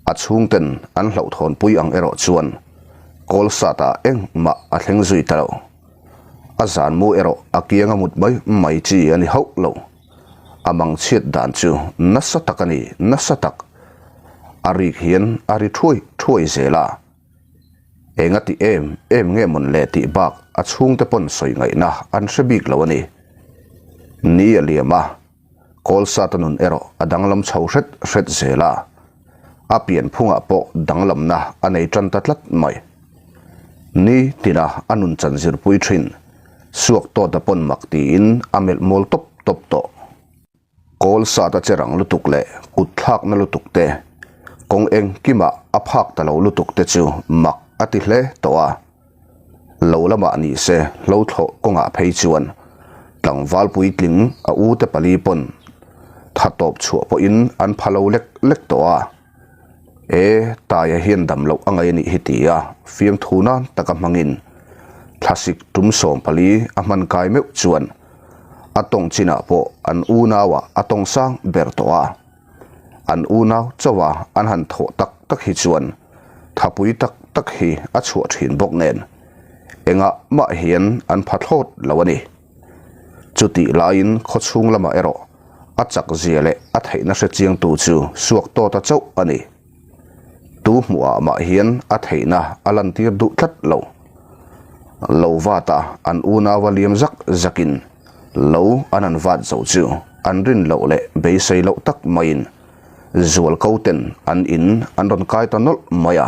A chhungten an hlauhthawnpui ang erawh chuan Kawlsata engmah a thleng zui ta lo. A zanmu erawh a kianga mut mai mai chi a ni hauh lo. A mangchhiat dan chu nasa tak a ni, nasa tak. A rik hian a ri thuai thuai zel a. Enga ti em em nge mawn le tih bak a chhungte pawn sawi ngaihna an hre bik lo a ni. Ni a liam a, Kawlsata nun erawh a danglam chho hret hret zel a, a pianphungah pawh danglamna a nei tan ta tlat mai. Ni tina a nun chan zirpui thin, suak tawta pawn mak tiin a melh mawl tawp tawp tawh. Kawlsata che rang lutuk leh kut thlakna lutuk te, kawng engkimah a phak ta lo lutuk te chu mak a ti hle tawh a. Lo lamah ni se hlo thlawh kawngah phei chuan tlangval puitling a ute pali pawn tha tawp chhuah pawhin an pha lo lek lek tawh a. E, Taia hian dam loh a ngaih a nih hi ti a fiamthu nan taka hmangin thlasik tum 14 a hman kai meuh chuan a tawng chinah pawh an unauah a tawng sang ber tawh a. An unau chauha an han thawh tak tak hi chuan thapui tak tak hi a chhuah thin bawk nen engah mah hian an pha thlawt lo a ni. Chutih laiin khawchhung lamah erawh a chak zia leh a theihna hre chiangtu chu suak tawta chauh a ni. Tu hmuhah mah hian a theihna a lantir duh tlat lo. Lo vata an unaua liam zak zakin lo an han vat zo chu an rin loh leh beisei loh tak maiin zualko ten an in an rawn kai ta nawlh mai a.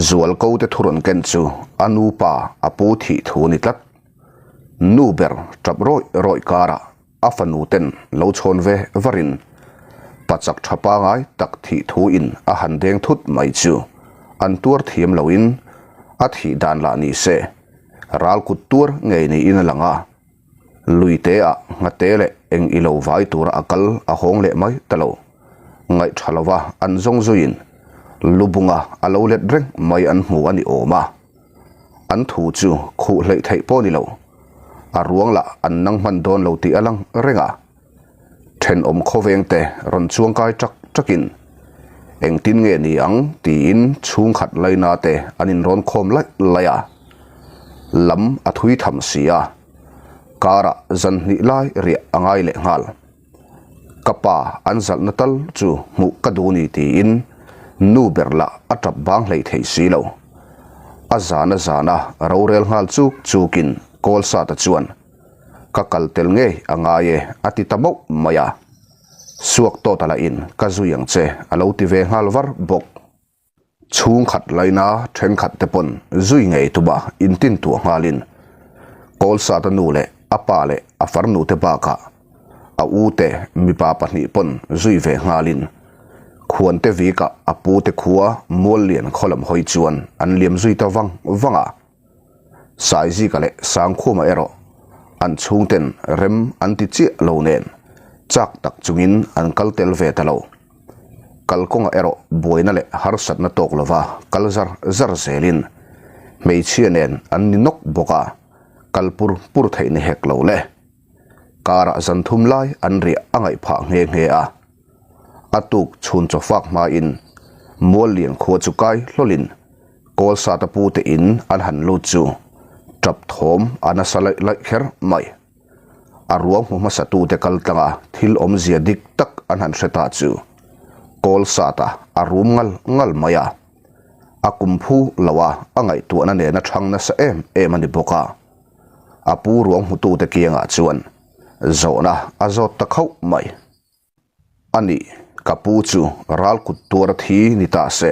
Zualko te thu rawn ken chu a nupa a pu thih thu a ni tlat. Nu ber tap rawih rawih karah a fanu ten lo chhawn ve varin pachak tha pangai tak thih thu in a han deng thut mai chu an tuar thiam loin a thih dan lah ni se ral kut tuar ngei niin a lang a. Lui te ah nghate leh eng i lo vai tura a kal a hawng leh mai ta lo. Ngaih tha lova an zawng zuiin lubunga a lo let reng mai an hmu a ni awm a. An thu chu khuh hleih theih pawh ni lo. A ruang lah an nang hman dawn lo tih a lang reng a. Thenawm khawveng te rawn chuangkai tak takin engtin nge ni ang tiin chhungkhat laina te an inrawn khawm laih laih a. Lam a thui tham si a, karah zan hnih lai riah a ngai leh nghal. Ka pa an zalhna tal chu hmuh ka duh ni tiin nu ber lah a tap bang hlei thei si lo. A zana zana rorel nghal chuk chukin Kawlsata chuan Ka kal tel ngei a ngai e a ti ta mauh mai a. Suak tawt a la in ka zui ang che a lo ti ve nghal var bawk. Chhungkhat laina thenkhat te pawn zui ngei tuma intin tuah nghalin Kawlsata nu leh a pa leh a farnu te bakah a u te mipa pahnih pawn zui ve nghalin Khuante Vika a pu te khua Muallian khaw lam hawi chuan an liam zui ta vang vang a. Saizika leh Sangkhuma erawh an chhungten rem an ti chiah lo nen chak tak chungin an kal tel ve ta lo. Kalkawnga erawh buaina leh harsatna tawk lova kal zar zar zelin hmeichhia nen an ni nawk bawk a, kal pur pur theih ni hek lo le. Karah zan thum lai an riah a ngaih phah nghe nghe a. A tuk chhun chawfak hmain Muallian khua chu kai hlawlin Kawlsata pute in an han lut chu tap thawm a nasa laih laih kher mai. A ruang hmu hmasa tute kal tlanga thil awmzia dik tak an han hre ta chu Kawlsata a rum ngal ngal mai a. A kum phu lo a a ngaihtuahna nena chhang nasa em em a ni bawk a. A pu ruang hmutute kiangah chuan zawhna a zawt ta khauh mai. A nih, ka pu chu ral kut tuar a thi ni ta se,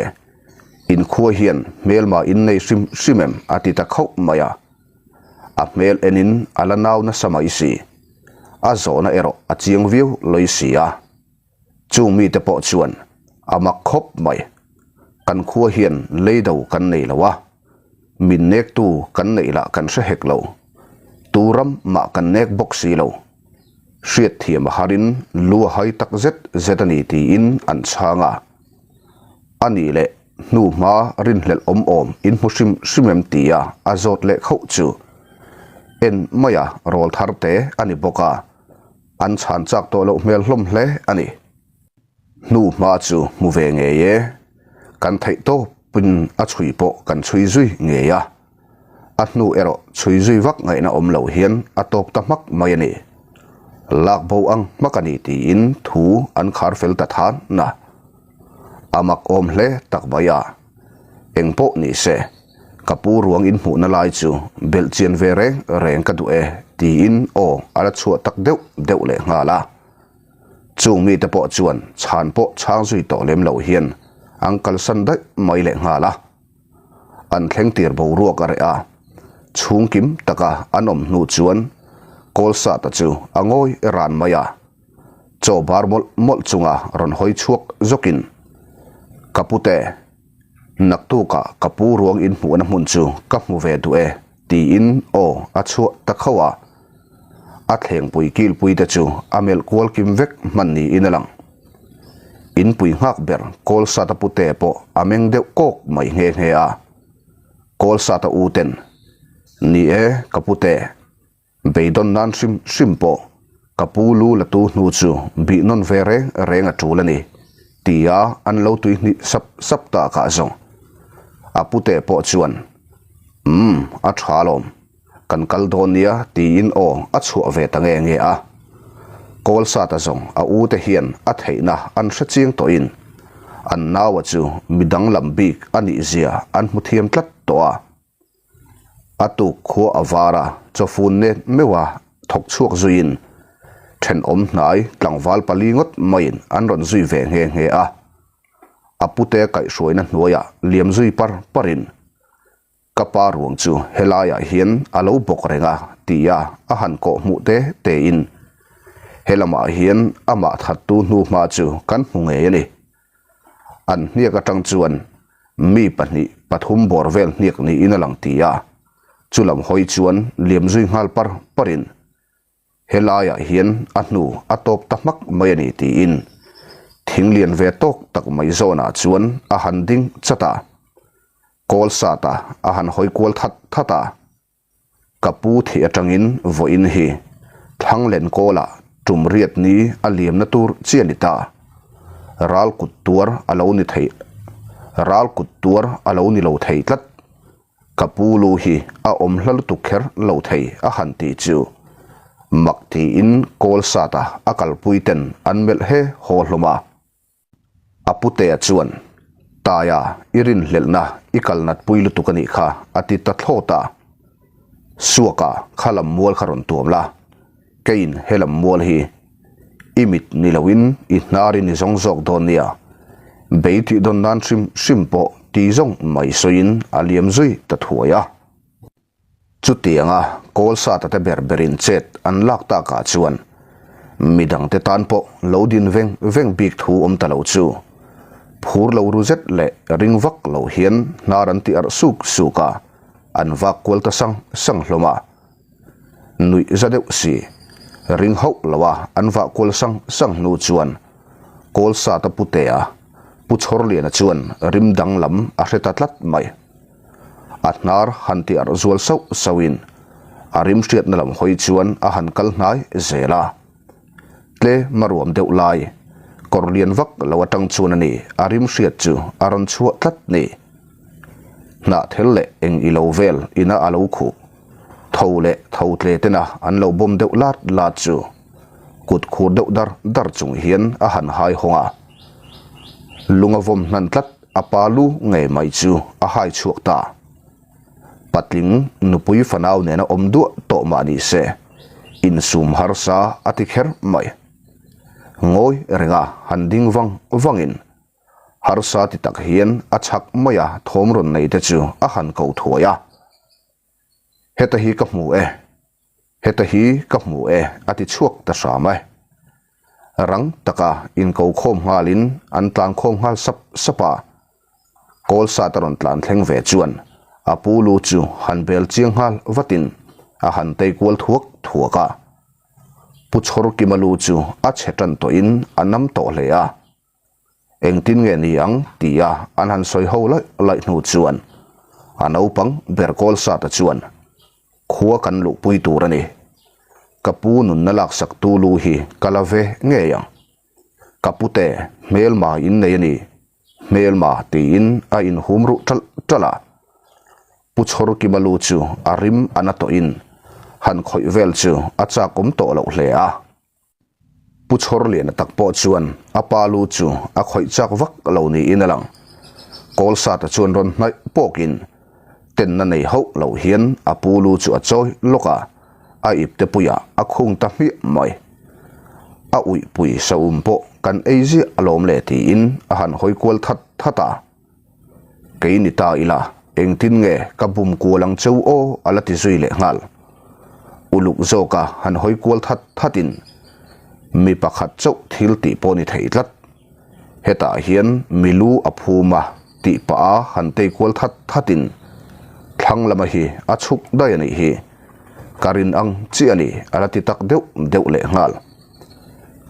inkhua hian hmelma in nei hrim hrim em a ti ta khauh mai a. A hmel enin a la nau nasa mai si. A zawhna erawh a chiang viau lawih si a. Chung mite pawh chuan a mak khawp mai. Kan khua hian leido kan nei lo a, min nektu kan neih lah kan hre hek lo. Tu ram mah kan nek bawk si lo. Hriatthiam a harin lu a hai tak zet zet a ni tiin an chhang a. A nih leh hnu hma rinhlelh awm awm in hmu hrim hrim em tia a zawt leh khauh chu en maia rawl thar te a ni bawk a, an chhan chak tawh loh hmel hlawm hle a ni. Hnu hma chu hmu ve ngei e. Kan theih tawpin a chhui pawh kan chhui zui ngei a, a hnu erawh chhui zui vak ngaihna awm lo hian a tawp ta hmak mai a ni. Lak bo ang hmak a ni tiin thu an khar fel ta than a. A mak awm hle tak mai a. Eng pawh ni se, ka pu ruang in hmuhna lai chu belh chian ve reng reng ka duh e tiin aw a la chhuah tak deuh deuh leh nghal a. Chung mite pawh chuan chhan pawh chhang zui tawh lem lo hian an kalsan daih mai leh nghal a. An thleng tir boruak a reh a, chhungkim taka an awm hnu chuan Kawlsata chu a ngawi ran mai a. Chaw bar mawlh mawlh chunga rawn hawi chhuak zawkin, Ka pute, naktukah ka pu ruang inhmuhna hmun chu ka hmu ve duh e, tiin aw a chhuah ta khauh a. A thlengpui kilpui te chu a melh kual kim vek hman niin a lang. Inpui nghak ber Kawlsata pute pawh a meng deuh kawk mai nghe nghe a. Kawlsata u ten, Ni e, ka pute, Beidawn nan hrim hrim pawh ka pu lu la tu hnu chu bih nawn ve reng reng a tul a ni, tia an lo tui hnih sap sap tak ah zawng. A pute pawh chuan, Umm, a tha alawm, kan kal dawn nia tiin aw a chhuah ve ta nge nge a. Kawlsata zawng a u te hian a theihna an hre chiang tawhin an naua chu mi danglam bik a nih zia an hmu thiam tlat tawh a. A tuk khua a var a, chawfun net meuh a thawk chhuak zuiin thenawm hnai tlangval pali ngawt maiin an rawn zui ve nghe nghe a. A pute kaihhruaina hnuaiah liam zui par parin, Ka pa ruang chu helaiah hian a lo bawk reng a, tia a han kawh hmuh te tein, He lamah hian amah thattu hnuhma chu kan hmu ngei a ni. An hniak atang chuan mi pahnih pathum bawr vel hniak niin a lang ti a, chulam hawi chuan liam zui nghal par parin helaiah hian a hnu a tawp ta hmak mai a ni tiin thing lian ve tawk tak mai zawnah chuan a han ding chat a, kawl sat a a han hawi kual that that a. Ka pu thih atangin vawiin hi Thlanglen kawlah tum riat ni a liamna tur chi a ni ta. Ral kut tuar a lo ni thei Ral kut tuar a lo ni lo thei tlat. Ka pu lu hi a awm hla lutuk kher lo thei a han ti chu mak tiin kawl sata a kalpui ten an melh he haw hlawm a. A putea chuan, Taia, i rinhlelhna i kal nat pui lutuk a nih kha, a ti ta thlawt a. Suaka, kha lam mual kha rawn tuam la, keiin he lam mual hi i mit ni loin i hnar in i zawng zawk dawn nia, bei tih dawn nan hrim hrim pawh ti zawng mai sawiin a liam zui ta thuai a. Chutianga kawl sata te ber berin chet an lak takah chuan midangte tan pawh lo din veng veng bik thu awm ta lo chu phur lo ru zet leh ring vak lo hian hnar an ti arh suk suk a, an vak kual ta sang sang hlawm a. Nuih za deuh si, ring hauh lo a an vah kual sang sang hnu chuan kawl sata putea Pu Chhawrliana chuan rim danglam a hre ta tlat mai. A hnar han ti arh zual sauh sauhin a rim hriatna lam hawi chuan a han kal hnai zel a. Tlem a ruam deuh lai, kawr lian vak lo atang chuan a ni a rim hriat chu a rawn chhuah tlat ni. Hnah thel leh eng i lo vel ina a lo khuh tho leh tho tle tena an lo bawm deuh lat lat chu kut khur deuh dar dar chung hian a han hai hawng a. Lung a vawm hnan tlat. A pa lu ngei mai chu a hai chhuak ta. Patling nupui fanau nena awm duah tawh mah ni se, insum harsa a ti kher mai. Ngawi renga han ding vang vangin harsa ti tak hian a chhak maia thawm rawn nei te chu a han ko thuai a. Heta hi ka hmu e, heta hi ka hmu e a ti chhuak ta hram e. Rang taka inko khawm nghalin an tlan khawm nghal sap sap a. Kawl sat a rawn tlan thleng ve chuan a pu lu chu han bel chiang nghal vatin a han tei kual thuak thuak a. Pu Chhawrkima lu chu a chhe tan tawhin a nam tawh hle a. Engtin nge ni ang tia an han sawi ho laih laih hnu chuan a naupang ber kawl sata chuan khua kan luhpui tur a ni. Ka pu nunna laksak tu lu hi ka la ve ngei ang. Ka pute hmelma in nei a ni. Hmelma tiin a inhum ruh ṭalh ṭalh a. Pu Chhawrkima lu chu a rim a na tawhin han khawih vel chu a chakawm tawh loh hle a. Pu Chhawrliana tak pawh chuan a pa lu chu a khawih chak vak lo niin a lang. Kawlsata chuan rawn hnaih pawkin tenna nei hauh lo hian a pu lu chu a chawi lawk a, a ipte puiah a khung ta hmiah mai. A uihpui saum pawh kan ei ziah alawm le tiin a han hawi kual that that a. Kei ni ta ila, engtin nge ka bum kual ang cheu aw a la ti zui leh nghal. Uluk zawka han hawi kual that thatin mi pakhat chauh thil tih pawh ni thei tlat. Hetah hian mi lu a phum a tih pah a han tei kual that thatin thlang lama hi a chhuk daih a nih hi. Ka rin ang chiah a ni a la ti tak deuh deuh leh nghal.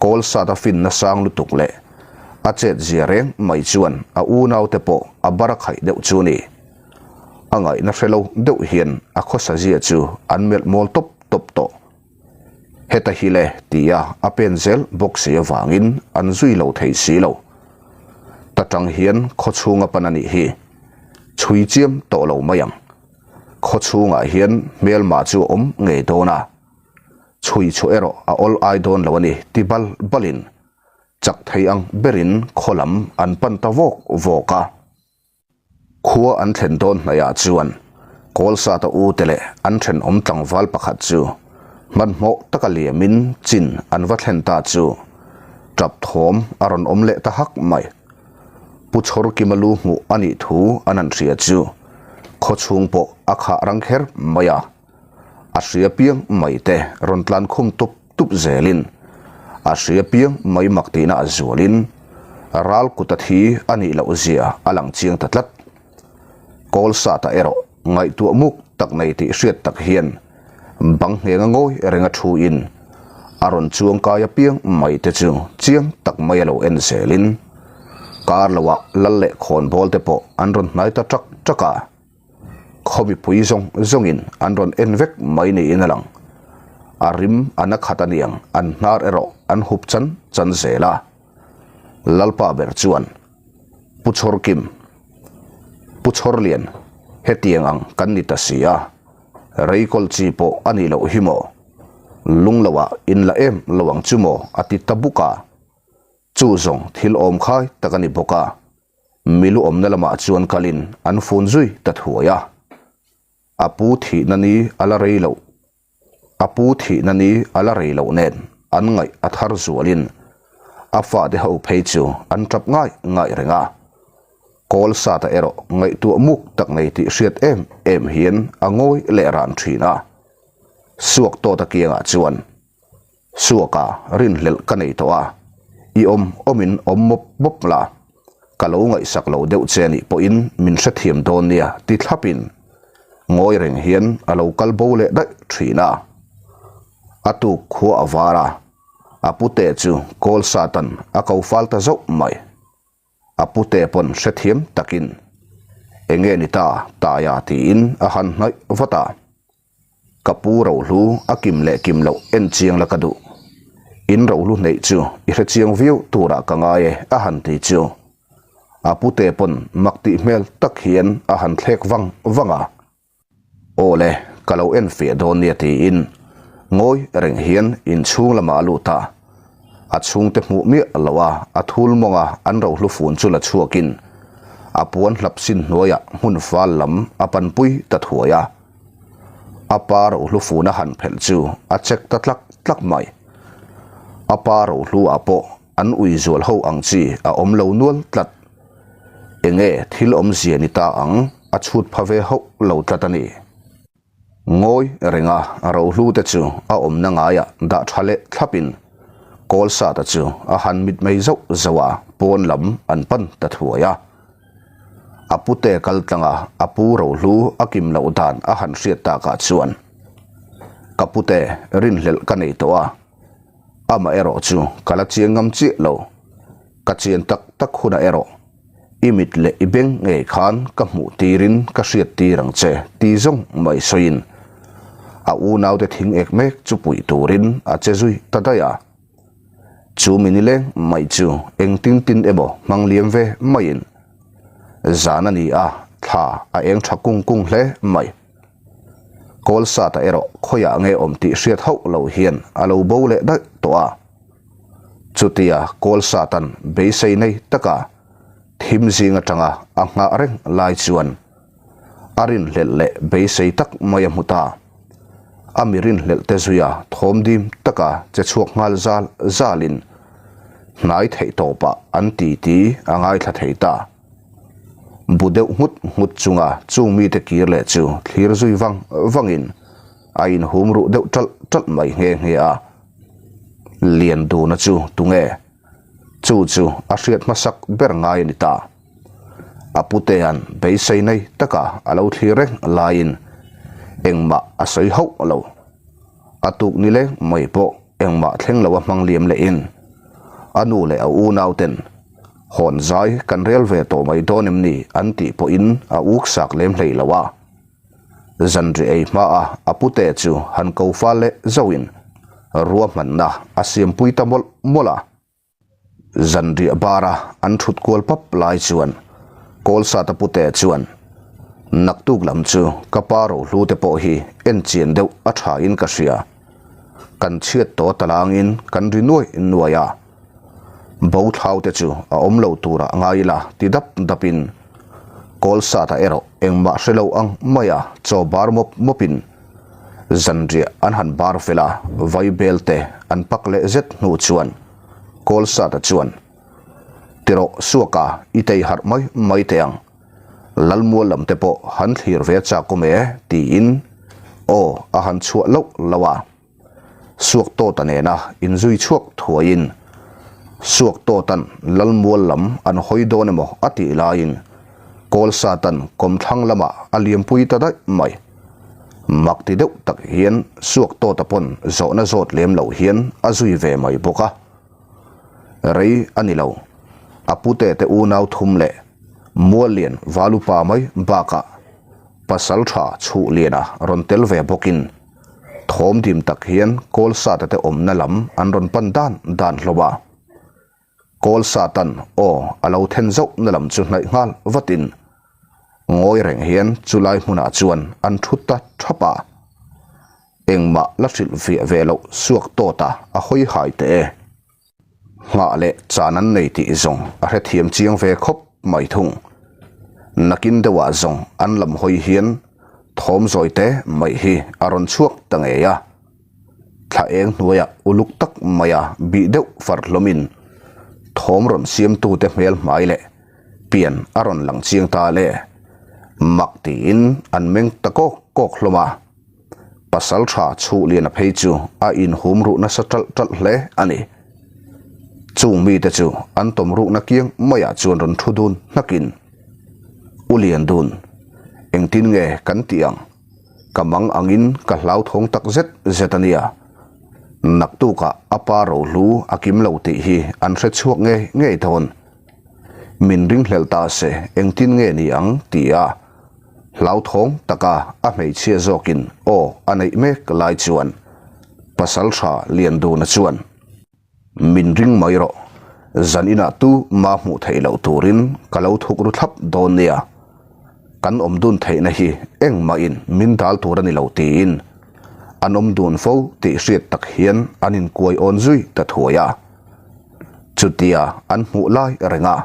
Kawl sat a finna sang lutuk leh a chet zia reng mai chuan a unaute pawh a bar a khaih deuh chu ni. A ngaihna hre lo deuh hian a khawsa zia chu an melh mawl tawp tawp tawh. Heta hi le tia a pen zel bawk si avangin an zui lo thei si lo. Ta tang hian khaw chhunga pan a nih hi. Chhui chiam tawh lo mai ang. Khaw chhungah hian hmelma chu a awm ngei dawn a. Chhui chhuah erawh a awl ai dawn lo a ni ti bal balin chak thei ang berin khaw lam an pan ta vawk vawk a. Khua an thlen dawn hnaihah chuan Kawlsata u te leh an thenawm tlangval pakhat chu hmanhmawh taka liamin chin an va thlen ta chu tap thawm a rawn awm leh ta hak mai. Pu Chhawrkima lu hmuh a nih thu an han hria chu khaw chhung pawh a khah rang kher mai a. A hria piang mai te rawn tlan khum tup tup zelin a hria piang mai mak tihna a zualin ral kut a thi a nih loh zia a lang chiang ta tlat. Kawl sata erawh ngaihtuah muk tak nei tih hriat tak hian bang nghenga ngawi renga thu in a rawn chuang kai a piang mai te chu chiang tak mai a lo en zelin kar loah lal leh khawnbawl te pawh an rawn hnai ta ṭak ṭak a. Khaw mipui zawng zawngin an rawn en vek mai niin a lang. A rim a na khat a niang, an hnar erawh an hup chan chan zel a. Lalpa ber chuan, Pu Chhawrkim, Pu Chhawrlian, hetiang ang kan ni ta si a, reikawl chi pawh a nih loh hi maw? Lung loah in la em lo ang chu maw? a ti ta buk a. Chu zawng thil awm khai tak a ni bawk a. Milu awmna lamah chuan kalin an fun zui ta thuai a. A pu thihna ni a la rei loh A pu thihna ni a la rei loh nen an ngaih a thar zualin a fate ho phei chu an tap ngai ngai reng a. Kawl sata erawh ngaihtuah muk tak nei tih hriat em em hian a ngawi leh ran thin a. Suak tawta kiangah chuan Suaka rinhlelh ka nei tawh a, i awm awmin awm mawp mawp la, ka lo ngaihsak lo deuh che anih pawhin min hrethiam dawn nia ti thlapin ngawi reng hian a lo kal bo leh daih thin a. A tuk khua a var a, a pute chu kawl satan a ko fal ta zauh mai. A pute pawn hrethiam takin enge ni ta taia tiin a han hnaih vat a. Ka pu rohlu a kim leh kim loh en chiang la ka duh. In rohlu hneih chu i hre chiang viau turah ka ngai e a han ti chu. A pute pawn mak tih hmel tak hian a han thlek vang vang a. Aw le, ka lo en fiah dawn nia tiin ngawi reng hian inchhung lamah a lut a. A chhungte hmuh miah lo a, a thul mawnga an rohlu fun chu la chhuakin a puan hlap sin hnuaiah hmun fal lam a panpui ta thuai a. A pa rohlu fun a han phelh chu a chek ta tlak tlak mai. A pa rohlu ah pawh an ui zual ho ang chi a awm lo nual tlat. Enge thil awmzia ni ta ang a chhut pha ve hauh lo tlat a ni. Ngawi renga rohlu te chu a awmna ngaiah dah tha leh thlapin Kawlsata chu a han mitmei zauh zauh a, pawn lam an pan ta thuai a. A pute kal tlanga a pu rohlu a kim loh dan a han hriat takah chuan ka pute rinhlelh ka nei tawh a, amaherawh chu ka la chiang ngam chiah lo, ka chian tak tak hunah erawh i mit leh i beng ngei khan ka hmuh tirin ka hriat tir ang che ti zawng mai sawiin a unaute thing ek mek chu puih turin a che zui ta daih a. Chu mi nileng mai chu engtin tin emaw hmang liam ve maiin. Zan a ni a, thla a eng tha kung kung hle mai. Kawlsata erawh khawiah nge awm tih hriat hauh lo hian a lo bo leh daih tawh a. Chutia Kawlsatan beisei nei taka thim zing atanga a nghah reng lai chuan a rinhlelh leh beisei tak mai a hmu ta. A mi rinhlelh te zuia thawm dim taka che chhuak nghal zal zalin hnai theih tawpah an titi a ngaithla thei ta. Bu deuh nghut nghut chunga chung mite kir leh chu thlir zui vang vangin a inhum ruh deuh ṭalh ṭalh mai nghe nghe a. Lianduna chu tunge? Chu chu a hriat hmasak ber ngai a ni ta. A putea'n beisei nei taka a lo thlir reng laiin engmah a sawi hauh lo. A tuk ni leng mai pawh engmah thleng lo a hmang liam lehin a nu leh a unauten hawn zai kan rel ve tawh mai dawn em ni an tih pawhin a uk sak lem hlei lo a. Zanri ei hmaa a pute chu han ko fal leh zauhin ruahmanna a siampui ta mawlh mawlh a. Zanriah bara an thut kual pap lai chuan Kawlsata pute chuan, Naktuk lam chu ka pa rohlu te pawh hi en chian deuh a tha in ka hria. Kan chhiat tawh talangin kan ri nuai nuai a. Bo thlau te chu a awm lo turah ngai ila ti dap dapin Kawlsata erawh engmah hre lo ang maia chaw bar mawp mawpin Zanriah an han bar fel a, vaibel te an pak leh zet hnu chuan Kawlsata chuan, Tirawh suaka i tei harh mai mai teh ang, Lalmual lam te pawh han thlir ve chak awm e tiin aw a han chhuah loh loh a. Suak Tawta nena inzui chhuak thuaiin Suak Tawta'n Lalmual lam an hawi dawn emaw a tih laiin Kawlsata'n kawmthlang lamah a liampui ta daih mai. Mak ti deuh tak hian suak tawta pawn zawhna zawt lem loh hian a zui ve mai bawk a. Rei a ni lo, a pute te unau thum leh Muallian Valupa mai bakah pasal tha Chhuhliana rawn tel ve bawkin thawm dim tak hian Kawlsata te awmna lam an rawn pan dan dan hlawm a. Kawlsatan aw a lo then zauhna lam chu hnaih nghal vatin Ngawi reng hian chulai hmunah chuan an thu ta thap a, engmah la hrilh viah ve loh suak tawt a a hawi hai teh e. Nghah leh chan an nei tih zawng a hrethiam chiang ve khawp mai thung. Nakin deuhah zawng an lam hawi hian thawm zawi te mai hi a rawn chhuak ta ngei a. Thla eng hnuaiah uluk tak maia bih deuh far hlawmin thawm rawn siamtute hmel hmai leh pian a rawn lang chiang ta le. Mak tiin an meng ta kawk kawk hlawm a. Pasal tha chhuh lian a phei chu a inhum ruh nasa ṭalh ṭalh hle a ni. Chung mite chu an tawm ruhna kiang maiah chuan rawn thu dun hnakin, U Liandun, engtin nge kan tih ang? Ka mang angin ka hlauthawng tak zet zet a nia. Naktukah a pa rohlu a kim lo tih hi an hre chhuak ngei ngei dawn. Min ringhlelh ta se engtin nge ni ang ti a hlauthawng taka a hmeichhia zawkin aw a neih mek lai chuan Pasaltha Lianduna chuan Min ring mai rawh, zan inah tu ma hmuh theih loh turin ka lo thuk ru thlap dawn nia. Kan awm dun theihna hi engmahin min dal tur a ni lo tiin an awm dun fo tih hriat tak hian an inkuai awn zui ta thuai a. Chutia an hmuh lai reng a,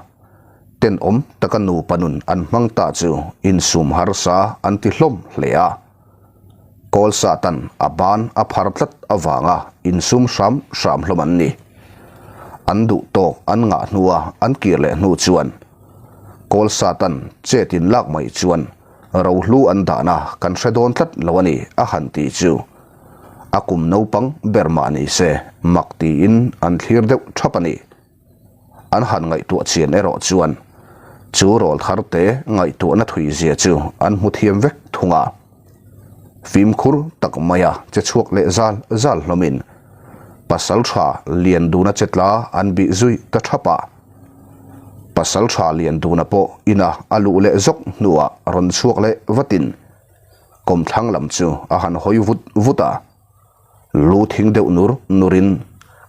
tenawm taka nupa nun an hmang ta chu insum harsa an ti hlawm hle a. Kawl Satan a ban a phar tlat avanga insum hram hram hlawm an ni. An duh tawk an ngah hnua an kir leh hnu chuan Kawl Satan chet in lak mai chuan rohlu an dahna kan hre dawn tlat lo a ni a han ti chu. A kum naupang ber mah ni se mak tiin an thlir deuh thap a ni. An han ngaihtuah chian erawh chuan chu rawl thar te ngaihtuahna thui zia chu an hmu thiam vek thung a. Fimkhur tak maia che chhuak leh zal zal hlawmin pasal tha lian duna che tla an bih zui ta thap a. Pasal tha lian duna pawh ina a luh leh zawk hnuah rawn chhuak leh vatin Kawmthlang lam chu a han hawi vut vut a, lu thing deuh nur nurin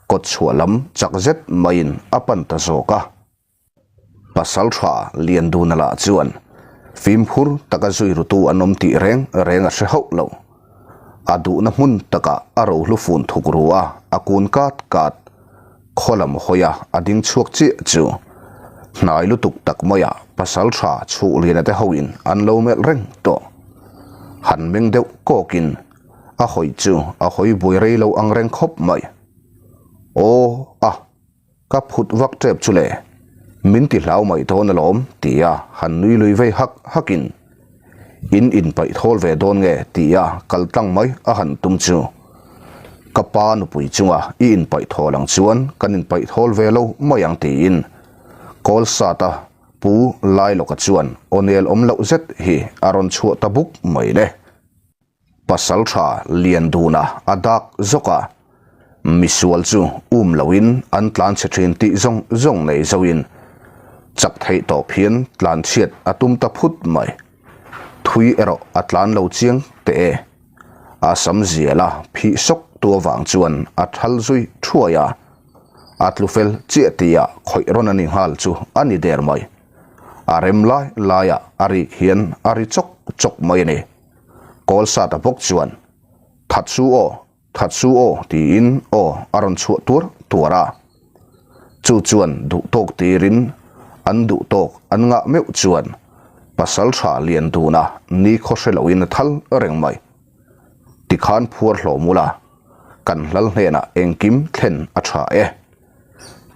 kawt chhuah lam chak zet maiin a pan ta zawk a. Pasalṭha Lianduna lah chuan fimkhur taka zui rutu an awm tih reng reng a hre hauh lo. A duhna hmun takah a rohlu fun thuk ru a, a kun kat kat. Khaw lam hawia a ding chhuak chiah chu hnai lutuk tak maiah pasalṭha Chhuhliana te hoin an lo melh reng tawh. Han meng deuh kawkin a hawi chu a hawi buai rei lo ang reng khawp mai. Aw a! Ka phut vak tep chu le, min ti hlau mai dawn alawm tia han nui lui vei hak hakin in inpaih thawl ve dawn nge tia kal tlang mai a han tum chu ka pa nupui chunga i inpaih thawl ang chuan kan inpaih thawl ve lo mai ang tiin kawl sat a Pu Lailawka chuan aw nel awm loh zet hi a rawn chhuah ta buk mai le. Pasalṭha Lianduna a dak zawk a, misual chu um loin an tlan chhe ṭhin tih zawng zawng nei zoin chak theih tawp hian tlan chhiat a tum ta phut mai. Thui erawh a tlan lo chiang teh e. A sam zial a phih sawk tu avang chuan a thal zui thuai a, a tlu fel chiah tia khawih rawn a ni nghal chu a ni der mai. A rem lai laiah a rik hian a ri chawk chawk mai a ni. Kawlsata bawk chuan, That su aw, that su aw tiin aw a rawn chhuah tuar tuar a. Chu chuan duh tawk tirin an duh tawk an ngah meuh chuan Pasaltha Lianduna ni khaw hre loin a thal reng mai. Tikhan phuar hlawm ula, kan hlal hnenah engkim thlen a tha e.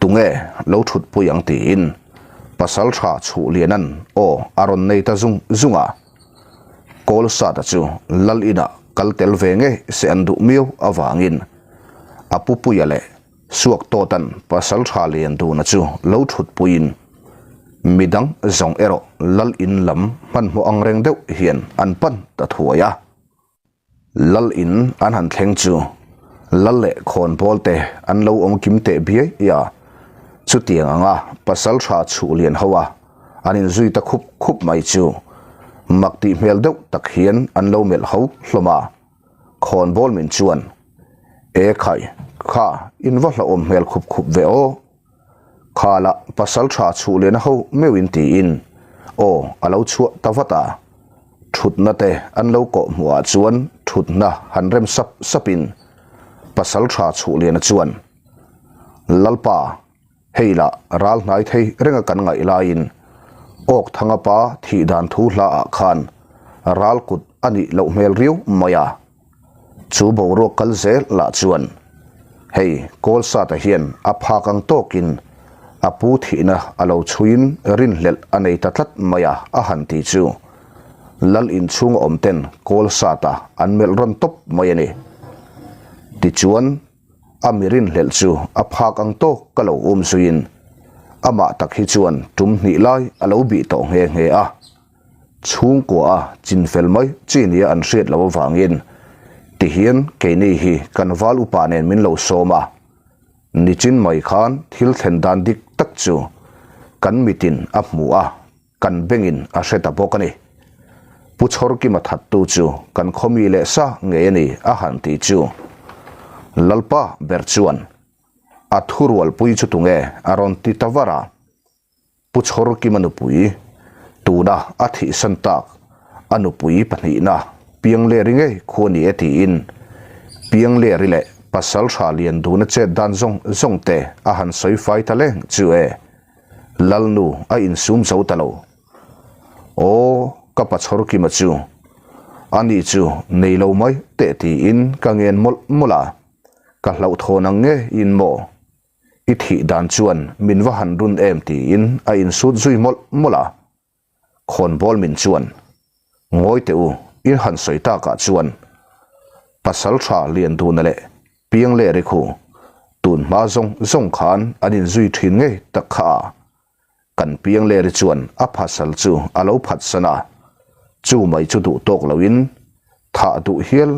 Tunge lo thutpui ang tiin Pasaltha Chhuhlianan aw a rawn nei ta zung zung a. Kawlsata chu Lal inah kal tel ve ngei se an duh miau avangin a pupuia leh Suaktawtan Pasaltha Lianduna chu lo thutpuiin midang zawng erawh Lal in lam hmanhmawh angreng deuh hian an pan ta thuai a. Lal in an han thleng chu Lal leh khawnbawl te an lo awm kim teh biai a, chutiang anga Pasaltha chhuh lian ho a an inzui ta khup khup mai chu mak tih hmel deuh tak hian an lo melh ho hlawm a, khawnbawl min chuan E khai, kha in va hlauhawm hmel khup khup ve aw. Kha lah pasal tha chhuh lehna ho meuhin tiin aw a lo chhuah ta vat a. Thutna te an lo kawh hmuhah chuan thutna han rem sap sapin pasal tha chhuh lehna chuan, Lalpa, hei lah ral hnai thei renga kan ngaih laiin Awk Thanga pa thih dan thu hlaah khan ral kut a nih loh hmel riau mai a. Chu boruak kal zel lah chuan hei Kawlsata hian a phak ang tawkin a pu thihna a lo chhuiin rinhlelh a nei ta tlat mai a a han ti chu Lal inchhung awm ten Kawlsata an melh rawn tawp mai a ni. Tichuan a mi rinhlelh chu a phak ang tawk ka lo um zuiin amah tak hi chuan tum hnih lai a lo bih tawh nghe nghe a. Chhungkua a chinfel mai chi nia an hriat loh avangin tihian keini hi kan val upa nen min lo sawm a, nichin mai khan thil thlen dan dik tak chu kan mitin a hmu a, kan bengin a hre ta bawk a ni. Pu Chhawrkima thattu chu kan khawmi leh sa ngei a ni a han ti chu Lalpa ber chuan a thurualpui chu tunge a rawn ti ta var a. Pu Chhawrkima nupui, tuna a thihsan tak a nupui pahnihna Piangleri ngei khu a ni e tiin Piangleri leh Pasaltha Lianduna chet dan zawng zawng te a han sawi fai ta leng chu e. Lalnu a insum zo ta lo. Aw, ka pa Chhawrkima chu ani chu nei lo mai teh tiin ka ngen mawlh mawlh a, ka hlauhthawn ang nge in maw? I thih dan chuan min va han run em tiin a insut zui mawlh mawlh a. Khawnbawl min chuan, Ngawi teh u, in han sawi takah chuan pasal tha Lianduna leh Piangleri khu tun hma zawng zawng khan an inzui thin ngei tak kha a. Kan Piangleri chuan a pasal chu a lo phatsan a, chu mai chu duh tawk loin thah duh hial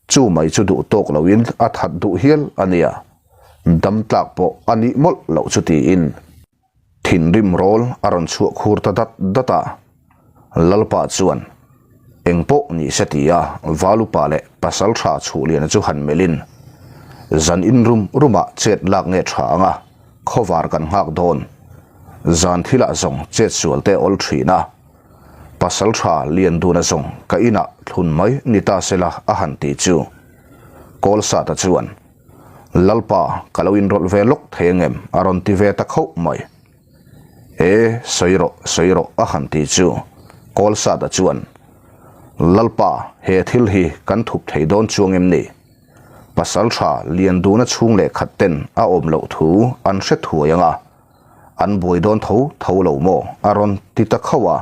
Chu mai chu duh tawk loin a that duh hial a nia, dam tlak pawh a nih mawlh loh chu tiin thinrim rawl a rawn chhuah khur ta dat dat a. Lalpa chuan eng pawh ni se tia Valupa leh Pasaltha Chhuhliana chu han melhin zan in rum rumah chet lak nge tha anga khawvar kan nghak dawn. Zan thilah zawng chet sual te awl thin a. Pasal tha lian duna zawng ka inah thlun mai ni ta sela a han ti chu. Kawlsata chuan, Lalpa, ka lo inrawlh ve lawk thei angem? a rawn ti ve ta khauh mai. E, sawi rawh, sawi rawh a han ti chu. Kawlsata chuan, Lalpa, he thil hi kan thup thei dawn chuang em ni? Pasal tha lian duna chhung leh khat ten a awm loh thu an hre thuai ang a, an buai dawn tho tho lo maw a rawn ti ta khauh a.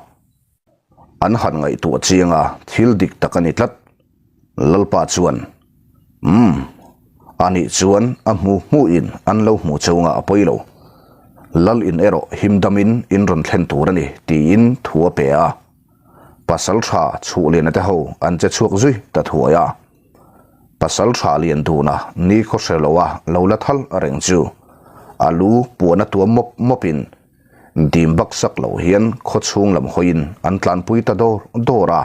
An han ngaihtuah chiang a, thil dik tak a ni tlat. Lalpa chuan, Umm, anih chuan a hmu hmuhin an lo hmu chungah a pawi lo. Lal in erawh him damin in rawn thlen tur a ni, tiin thu a pe a. Pasal tha Chhuhliana te ho an che chhuak zui ta thuai a. Pasal tha lian duna ni khaw hre loa lo la thal reng chu a lu puan a tuam mawp mawpin dim bak sak lo hian khaw chhung lam hawiin an tlanpui ta dawr dawr a.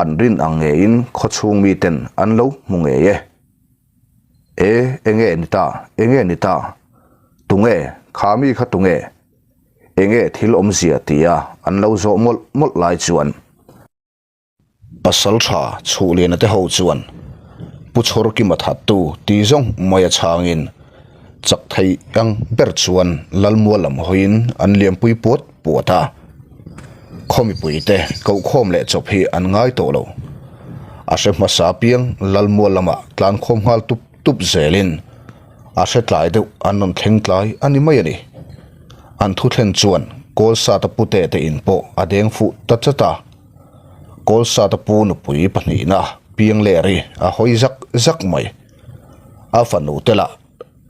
An rin ang ngeiin khaw chhung miten an lo hmu ngei e. E, enge ni ta, enge ni ta? Tunge, kha mi kha tunge? Enge thil awmzia tia an lo zawh mawlh mawlh lai chuan. Pasal tha Chhuhliana te ho chuan Pu Chhawrkima thattu ti zawng mai a chhangin chak thei ang ber chuan Lalmual lam hawiin an liampui puat puat a. Khaw mipuite kohkhawm leh chawp hi an ngai tawh lo. A hre hmasa piang Lalmual lamah tlankhawm nghal tup tup zelin a hre tlai deuh an rawn thleng tlai a ni mai a ni. An thu thlen chuan Kawlsata pute te in pawh a deng fuh ta chat a. Kawlsata pu nupui pahnihna Piangleri a hawi zak zak mai. A fanu te lah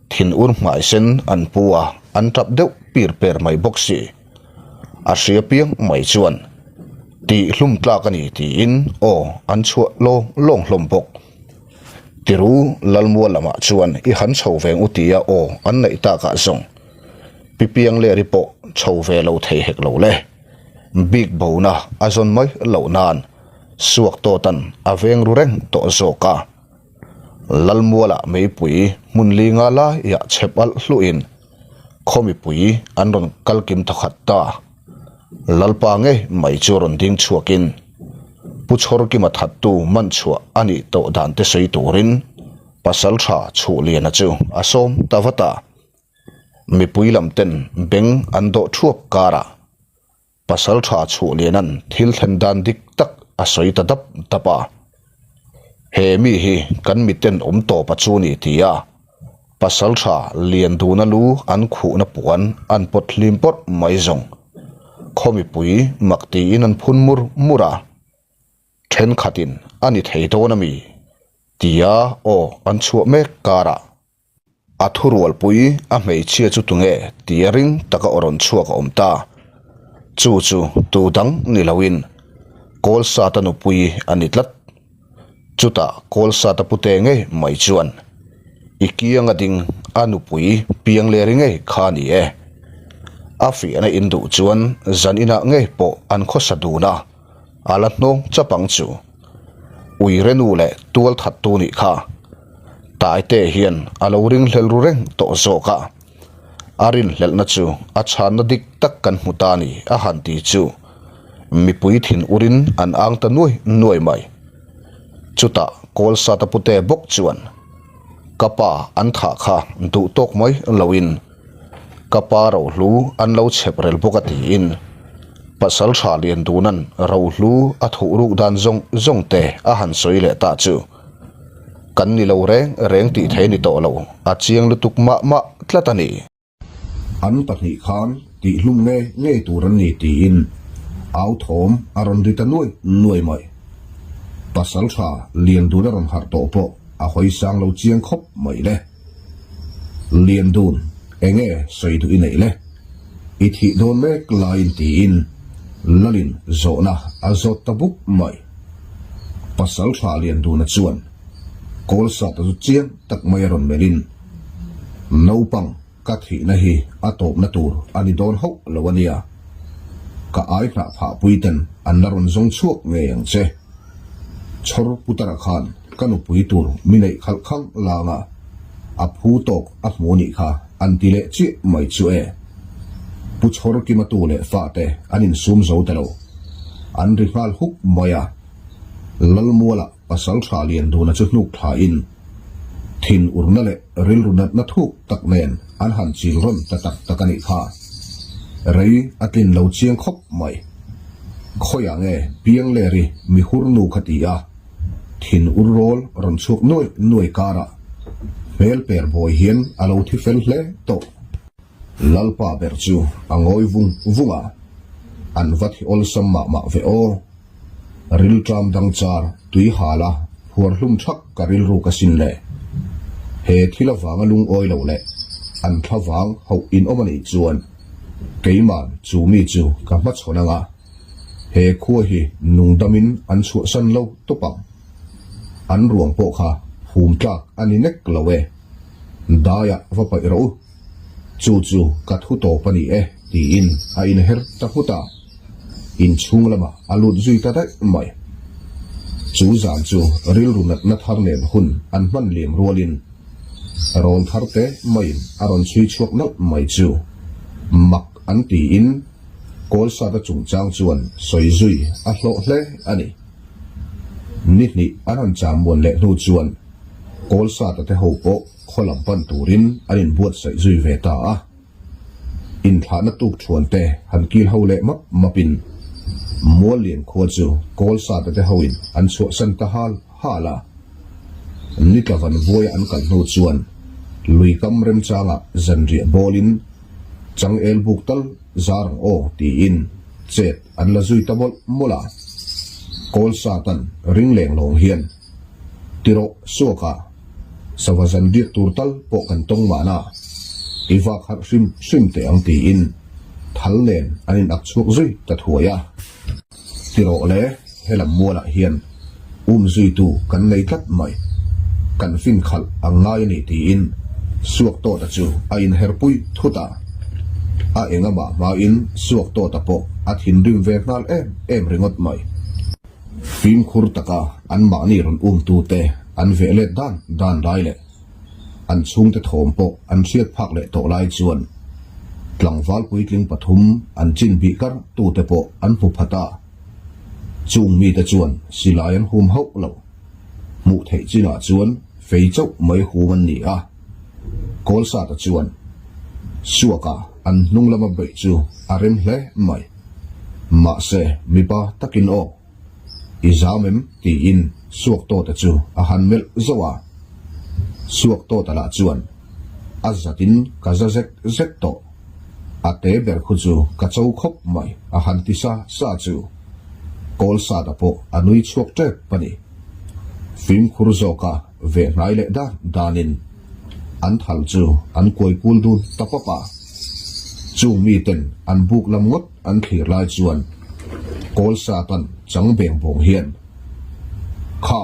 thinur hmai sen an pu a, an tap deuh pir per mai bawk si. A hria piang mai chuan tih hlum tlak a ni tiin aw an chhuah lawng lawng hlawm bawk. Tiru Lalmual lamah chuan i han chho veng u tia aw an neih takah zawng Pi Piangleri pawh chho ve lo thei hek lo le. Bik bona a zawn mai loh nan suak tawtan a veng ru reng tawh zawk a. Lalmualah meipui hmun li nga laiah chhep alh hluhin khaw mipui an rawn kal kim thawkhat ta. Lalpa ngei mai chu rawn ding chhuakin Pu Chhawrkima thattu man chhuah a nih tawh dan te sawi turin Pasaltha Chhuhliana chu a sawm ta vat a. Mipui lam ten beng an dawh thuap karah pasal tha chhuah lianan thil thlen dan dik tak a sawi ta dap dap a. He mi hi kan miten awm tawp a chu ni ti a, pasal tha lian duna lu an khuhna puan an pawt hlim pawrh mai zawng. Khaw mipui mak tiin an phun mur mur a, thenkhatin a ni thei dawn a mi? tia aw an chhuah mek karah. A thurualpui a hmeichhia chu tunge tia ring taka aw rawn chhuak a awm ta. Chu chu tu dang ni loin Kawlsata nupui a ni tlat. Chutah Kawlsata pute ngei mai chuan i kianga ding a nupui Piangleri ngei kha a ni e. A fiahna in duh chuan zan inah ngei pawh an khawsa dun a, a la hnawng chap ang chu. Uire nu leh tual thattu nih kha Taite hian a lo ringhlel ru reng tawh zawk a, a rinhlelhna chu a chhanna dik tak kan hmu ta ni a han ti chu mipui thin urin an ang ta nuai nuai mai. Chutah Kawlsata pute bawk chuan ka pa an thah kha duh tawk mai loin Ka pa rohlu an lo chhep rel bawk a tiin pasal tha lian duna'n rohlu a thuh ruk dan zawng zawng te a han sawi leh ta chu kan ni lo reng reng tih thei ni tawh lo, a chiang lutuk mah mah tlat a ni. An pahnih khan tih hlum ngei ngei tur an ni tiin au thawm a rawn ri ta nuai nuai mai. Pasal tha lian dun a rawn harh tawh pawh a hawi sang lo chiang khawp mai le. Lian dun, enge sawi duh i neih le? I thih dawn mek laiin tiin Lalin zawhna a zawt ta buk mai. Pasal tha Lian duna chuan Kawlsata chu chiang tak mai a rawn melhin, Naupang ka thihna hi a tawpna tur a ni dawn hauh lo a nia. Ka ai hnah phahpui ten an la rawn zawng chhuak ngei ang che. Chhawr Putara khan ka nupui tur mi neih khalh khang lang a, a phu tawk a hmu nih kha an ti leh chiah mai chu e. Pu Chhawrkima tu leh fate an insum zo ta lo. An ri nghal huk mai a. Lalmuala pasal tha lian duna chu hnuk thlain thin urna leh rilru natna thuk tak nen an han chil rawn ta tak tak a nih kha. Rei a tlin lo chiang khawp mai. Khawiah nge Piangleri mihur nu kha ti a, thin ur rawl rawn chhuak nuai nuai karah hmel per bawi hian a lo thi fel hle tawh. Lalpa ber chu a ngawi vung vung a, an va thi awlsam mah mah ve aw. Rilṭam dang char tui hal a phuar hlum ṭhak ka rilru ka sin le. He thil avanga lungawi lo leh an thla vang hauh in awm a nih chuan keiman chu mi chu ka hmachhawn anga he khua hi nungdamin an chhuahsan lo tawp ang. An ruang pawh kha phum tlak a ni nek lo e. Daiah va paih rawh u. Chu chu ka thu tawp a ni e tiin a inher ta nghut a. Inchhung lamah a lut zui ta daih mai. Chu zan chu rilru natna thar nen hun an hman liam rualin rawn thar te maiin a rawn chhui chhuak nalh mai chu mak an tiin Kawlsata chungchang chuan sawi zui a hlawh hle a ni. Ni hnih an han cham muan leh hnu chuan Kawlsata te ho pawh khaw lam pan turin an inbuatsaih zui ve ta a. Inthlahna tuk thuan te han kil ho leh map mapin Muallian khua chu Kawlsata te hoin an chhuahsan ta hal hal a. Nitla van vuaia an kal hnu chuan lui kam remchangah zanriah bawlin changel buk tal zar ang aw tiin chet an la zui ta mawlh mawlh a. Kawlsatan ring leng lawng hian Tirawh suaka sava zan biak tur tal pawh kan tawng mahna i vak harh hrim hrim teh ang tiin thal nen an in ak chhuak zui ta thuai a. Tirawh le, helam mualah hian um zuitu kan nei tlat mai, kan fin khalh ang ngai a ni tiin suak tawta chu a inherpui thut a. A engamah hmain suak tawta pawh a thinrim ve nghal em em ringawt mai. Fimkhur taka anmahni rawn umtute an veh let dan dan lai leh an chhungte thawm pawh an hriat phak leh tawh lai chuan tlangval puitling pathum an chin bih kar tute pawh an hmu phat a. Chung mite chuan silai an hum hauh lo. Hmuh theih chinah chuan fei chauh mai hum an ni a. Kawlsata chuan Suaka an hnung lama beih chu a rem hle mai. Mahse, mipa takin aw, i zam em? tiin Suaktawta chu a han melh zauh a. Suaktawta lah chuan a zatin ka za zek zek tawh. A te ber khu chu ka cho khawp mai a han ti sa sa chu Kawlsata pawh a nui chhuak tep a ni. Fimkhur zawka Ve hnai leh dan danin an thal chu an kuai kul dun ta pawp a. Chung miten an buk lam ngawt an thlir lai chuan Kawlsa tan chang beng bawng hian, Kha,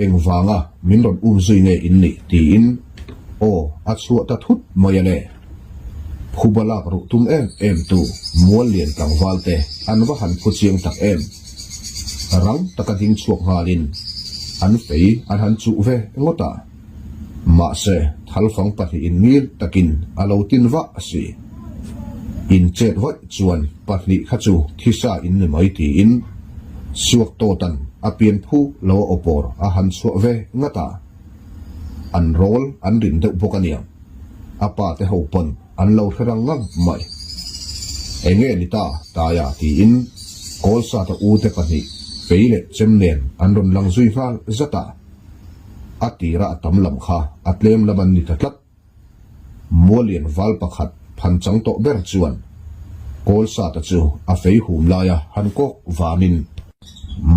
engvanga min rawn um zui nge in nih? tiin aw a chhuah ta thut mai a le. Phuba lak ruh tum em em tu mual lian tlangval te an va han phu chiang tak em. Rang taka ding chhuak nghalin an fei an han chuh ve ngawt a. Mahse thalfang pahnihin ngil takin a lo tin vah a si. In chet vaih chuan pahnih kha chu thisa in ni mai tiin Suaktawtan a pian phu lo a awpawr a han chhuah ve ngat a. An rawl an rin deuh bawk aniang. A pa te ho pawn an lo hre rang ngang mai. Enge ni ta Taia tiin Kawlsata u te pahnih fei leh chem nen an rawn lang zui nghal zat a. A tira a tam lam kha a tlem lam an ni ta tlat. Mualian val pakhat phan chang tawh ber chuan Kawlsata chu a fei hum laia han kawk vanin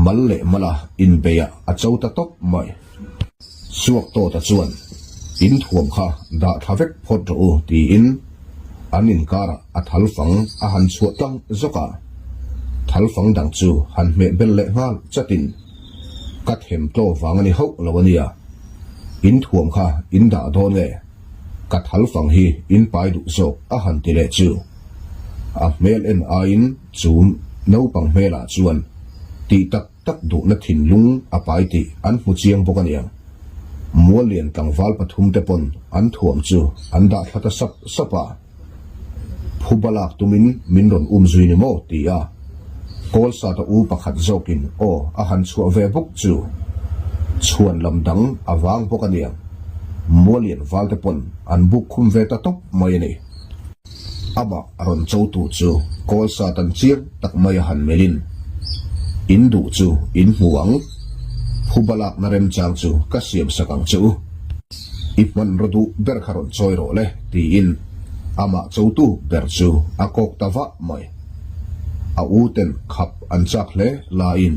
mal leh mala inbeiah a cho ta tawp mai. Suaktawta chuan, In thuam kha dah thla vek phawt rawh u, tiin an inkarah a thalfang a han chhuah tlang zawk a. Thalfang dang chu han hmeh bel leh nghal chatin, Ka them tlaw vang a ni hauh lo a nia. In thuam kha in dah dawn e, ka thalfang hi in pai duh zawk a han ti leh chu. A hmel en aiin chu naupang hmelah chuan tih tak tak duhna thinlung a pai tih an hmu chiang bawk a niang. Muallian tlangval pathum te pawn an thuam chu an dah thla ta sap sap a. Phuba lak tumin min rawn um zui ni maw? ti a Kawlsata u pakhat zawkin aw a han chhuah ve bawk chu chhuan lam dang a vang bawk a niang. Mualian valte pawn an buk khum ve ta tawp mai a ni. Amah a rawn cho tu chu Kawlsatan chiang tak mai a han melhin, In duh chu in hmu ang, phuba lakna remchang chu ka siam sak ang che u. I hmanraw duh ber kha rawn chawi rawh le, tiin amah chotu ber chu a kawk ta vah mai. A u ten khap an chak hle laiin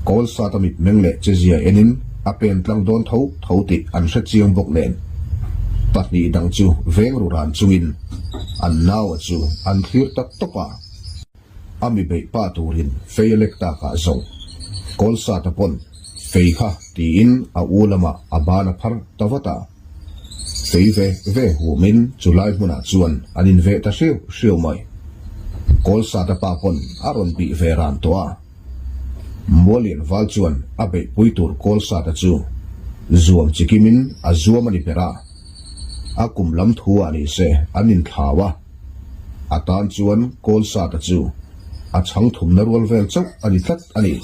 Kawlsata mitmeng leh chezia enin a pen tlang dawn tho tho tih an hre chiang bawk nen pahnih dang chu veng ru ran chungin an naua chu an thlir ta tawp a. A mi beih pa turin fei a lek takah zawng Kawlsata pawn fei kha tiin a u lamah a ban a phar ta vat a. Fei ve ve humin chu lai hmunah chuan an inveh ta hriau hriau mai. Kawlsata pa pawn a rawn bih ve ran tawh a. Mualian val chuan a beihpui tur Kawlsata chu zuam chikimin a zuam a ni ber a. A kum lam thu ah ni se an inthlau a. A tan chuan Kawlsata chu a chhang thumna rual vel chauh a ni tlat a ni.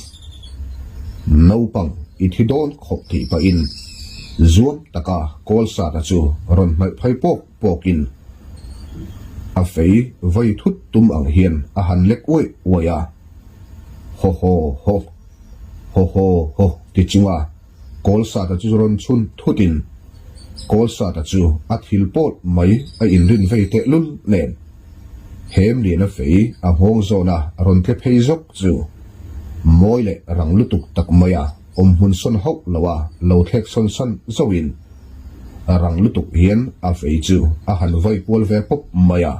Naupang i thi dawn khawp tih pahin zuam taka Kawlsata chu rawn hnaih phei pawk pawkin a fei vai thut tum ang hian a han lek uaih uaih a, Haw haw haw, haw haw haw ti chunga Kawlsata chu rawn chhun thutin Kawlsata chu a thil pawt mai a inrin vei tehlul nen Hemliana fei a nghawng zawna rawn tle phei zawk chu mawi leh rang lutuk tak maia awm hmun sawn hauh loa lo thlek sawn san zauhin rang lutuk hian a fei chu a han vai kual ve pawp mai a.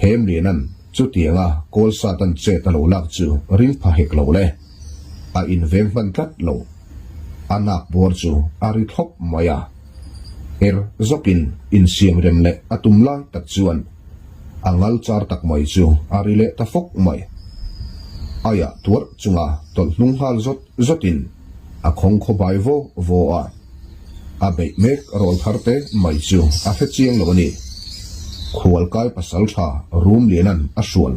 Hemliana'n chutianga Kawlsata'n chet a lo lak chu ring pha hek lo le. A inveng hman tlat lo. A nak bawr chu a ri thlawp mai a. Er zawkin insiam rem leh a tum lai tak chuan a ngal char tak mai chu a ri leh ta fawk mai. Aiah tuarh chunga tawlh hnung nghal zawt zawtin a khawng khaw bai vaw vaw a. A beih mek rawl thar te mai chu a hre chiang lo a ni. Khualkai pasal tha Rumliana'n a hrual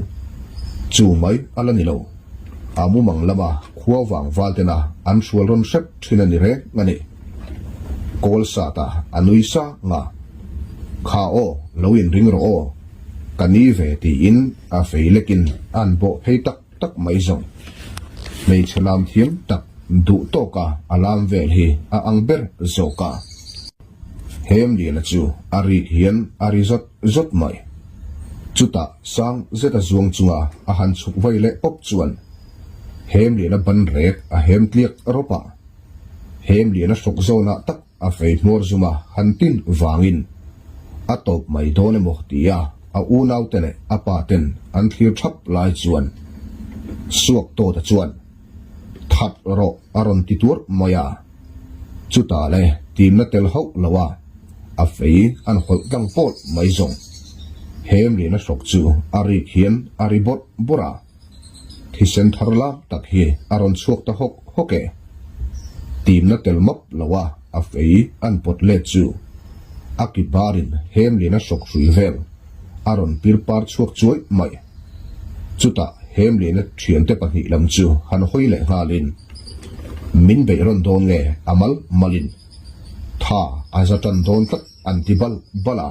chu mai a la ni lo. A mumang lama khua vang val tena an hrual rawn hrep thin a ni reng a ni. Kawl sat a, a nui sang a. Kha aw, lo inring rawh aw, ka ni ve tiin a fei lekin a'n bawh phei tak tak mai zawng. Hmeichhe lam thiam tak duh tawka a lam vel hi a ang ber zawk a. Hemliana chu a rik hian a ri zawt zawt mai. Chutah sang zeta zuang chunga a han chhuk vai leh pawp chuan Hemliana ban rek a hem tliak rawp a. Hemliana hrawk zawnah tak a fei hmuar zuma han tin vangin a tawp mai dawn emaw tia a unaute leh a pa ten an thlir thap lai chuan Suak Tawta chuan That rawh a rawn ti tuar mai a. Chutah le timna tel hauh lo a, a fei an hawlh tlang pawt mai zawng. Hemliana hrawk chu a rik hian a ri bawrh bawrh a. Thisen thar lam tak hi a rawn chhuak ta hawk hawk e. Timna tel map lo a a fei an pawt let chu a ki barin Hemliana hrawk hrui vel a rawn pir par chhuak chuai mai. Chutah Hemliana thiante pahnih lam chu han hawi leh nghalin min beih rawn dawn nge a mal malin tha a za tan dawn tlat an ti bal bal a.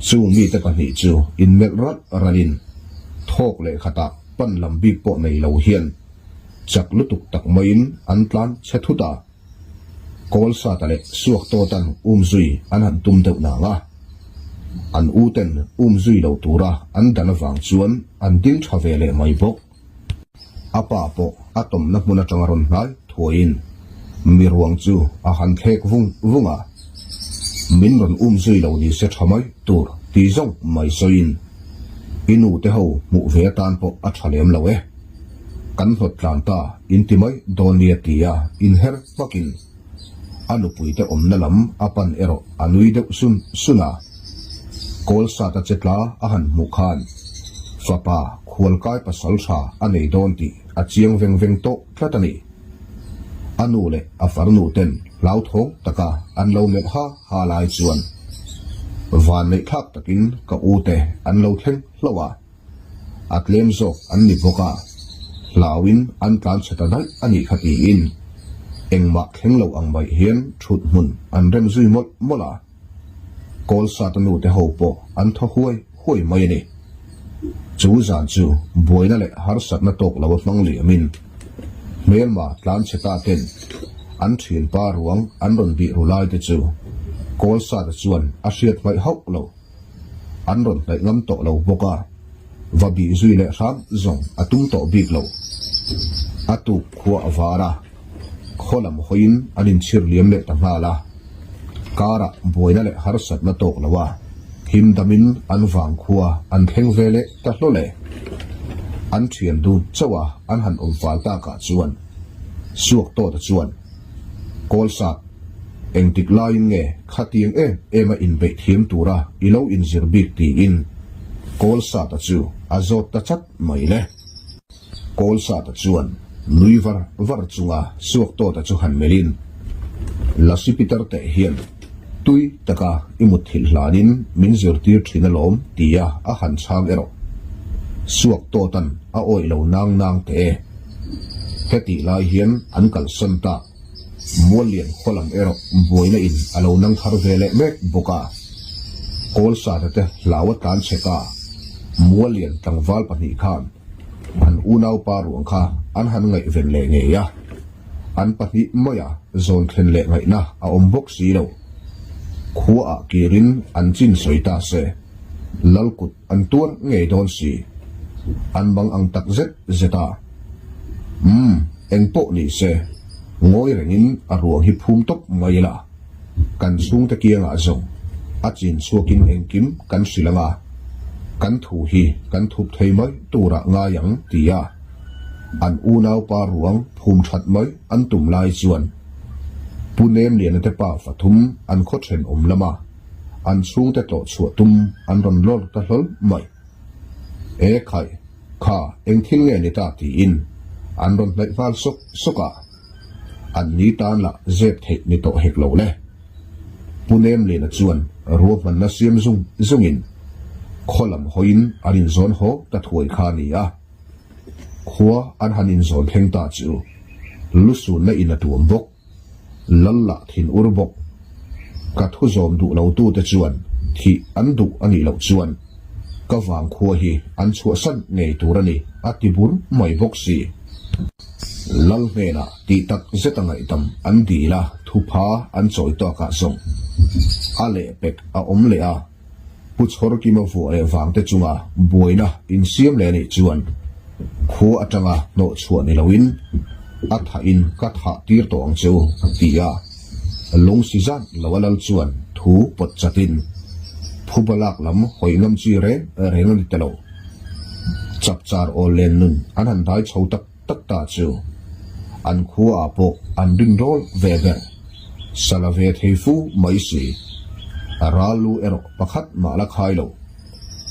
Chung mite pahnih chu inmelh ralh ralhin thawk leh khatah pan lam bik pawh nei lo hian chak lutuk tak maiin an tlan chhe thut a. Kawlsata leh Suaktawtan umzui an han tum deuh nang a, an uten umzui lo tura an dan avang chuan an ding tha ve leh mai bawk. A pa pawh a tawmna hmun atanga rawn hnai thuaiin mi ruang chu a han thlek vung vung a, Min rawn um zui lo ni se tha mai tur ti zawng mai sawiin i nu te ho hmuh ve atan pawh a tha lem lo e. Kan hlawt tlan ta in ti mai dawn nia tia inher hmakin A nupuite awmna lam a pan erawh a nui deuh sun sun a. Kawlsata che tla a han hmuh khan fapa khualkai pasal tha a nei dawn tih a chiang veng veng tawh tlat a ni. A nu leh a farnu ten hlauthawng taka an lo melh ha ha lai chuan. Vanneih thlak takin ka u te an lo thleng hlauh a, a tlem zawk an ni bawk a, hlauin an tlan chhe ta daih a nih kha tiin engmah thleng lo ang mai hian thut hmun an rem zui mawlh mawlh a. Kawlsata nu te ho pawh an thaw huai huai mai a ni. Chu zan chu buaina leh harsatna tawk lo a hmang liamin hmelma tlanchhe ta ten an thianpa ruang an rawn bih ru lai te chu Kawlsata chuan a hriat hmaih hauh lo. An rawn hnaih ngam tawh lo bawk a, va bih zui leh hram zawng a tum tawh bik lo. A tuk khua a var a. Khaw lam hawiin an inchhir liam leh ta nghal a, karah buaina leh harsatna tawk lo a, him damin an vang khua an thleng ve leh ta hlawl e. An thian dun chauh a an han awm fal takah chuan Suak Tawta chuan, Kawlsat, engtik laiin nge khatiang em em a inbeih thiam tura i lo inzir bik tiin Kawlsata chu a zawt ta chat mai le. Kawlsata chuan nui var var chunga suak tawta chu han melhin, Lasi Peter teh hian tui taka i mutthilh hlanin min zirtir thin alawm tia a han chhang erawh. Suak tawtan a awih lo nang nang teh e. Hetih lai hian an kalsan ta. Muallian khaw lam erawh buaina in a lo nang thar ve leh mek bawk a. Kawlsata te hlau a tlan chhe ta. Muallian tlangval pahnih khan an unaupa ruang kha an han ngaihven leh ngei a. An pahnih maia zawn thlen leh ngaihna a awm bawk si lo. Khuaah kirin an chin sawi ta se. Lalkut an tuar ngei dawn si. An bang ang tak zet zet a. Umm, eng pawh ni se, ngawi rengin a ruang hi phum tawp mai ila. Kan chhungte kiangah zawng a chin chhuakin engkim kan hrilh ang a, kan thu hi kan thup thei mai turah ngai ang tia an unaupa ruang phum that mai an tum lai chuan Pu Nemliana te pa fathum an khaw thenawm lama an chhungte tlawh chhuah tum an rawn lawr ta hlawl mai. E khai, kha eng thil nge ni ta tiin an rawn hnaih nghal sawk sawk a, an ni tan lah zep theih ni tawh hek lo le. Pu Nemliana chuan ruahmanna siam zung zungin khaw lam hawiin an inzawn haw ta thuai kha a ni a. Khua an han inzawn thleng ta chu lusunna in a tuam bawk. Lal lah thin ur bawk. Ka thu zawm duh lo tute chuan thih an duh a nih loh chuan ka vangkhua hi an chhuahsan ngei tur a ni a ti bur mai bawk si. Lal hnenah tih tak zet a ngaihdam an dil a, thupha an chawi tawkah zawng a lehpek a awm leh a. Pu Chhawrkima vuah leh vangte chunga buaina insiam leh anih chuan khua atanga hnawh chhuah ni loin a thahin ka thah tir tawh ang che u ti a, lung si zat lo a lal chuan thu pawt chatin phuba lak lam hawi ngam chi reng reng a ni ta lo. Chapchar awl len nun an han dai chho tak tak ta chu an khua ah pawh an rin rawl ve ber. Sala ve thei fu mai si. A ral lu erawh pakhat mah la khai lo.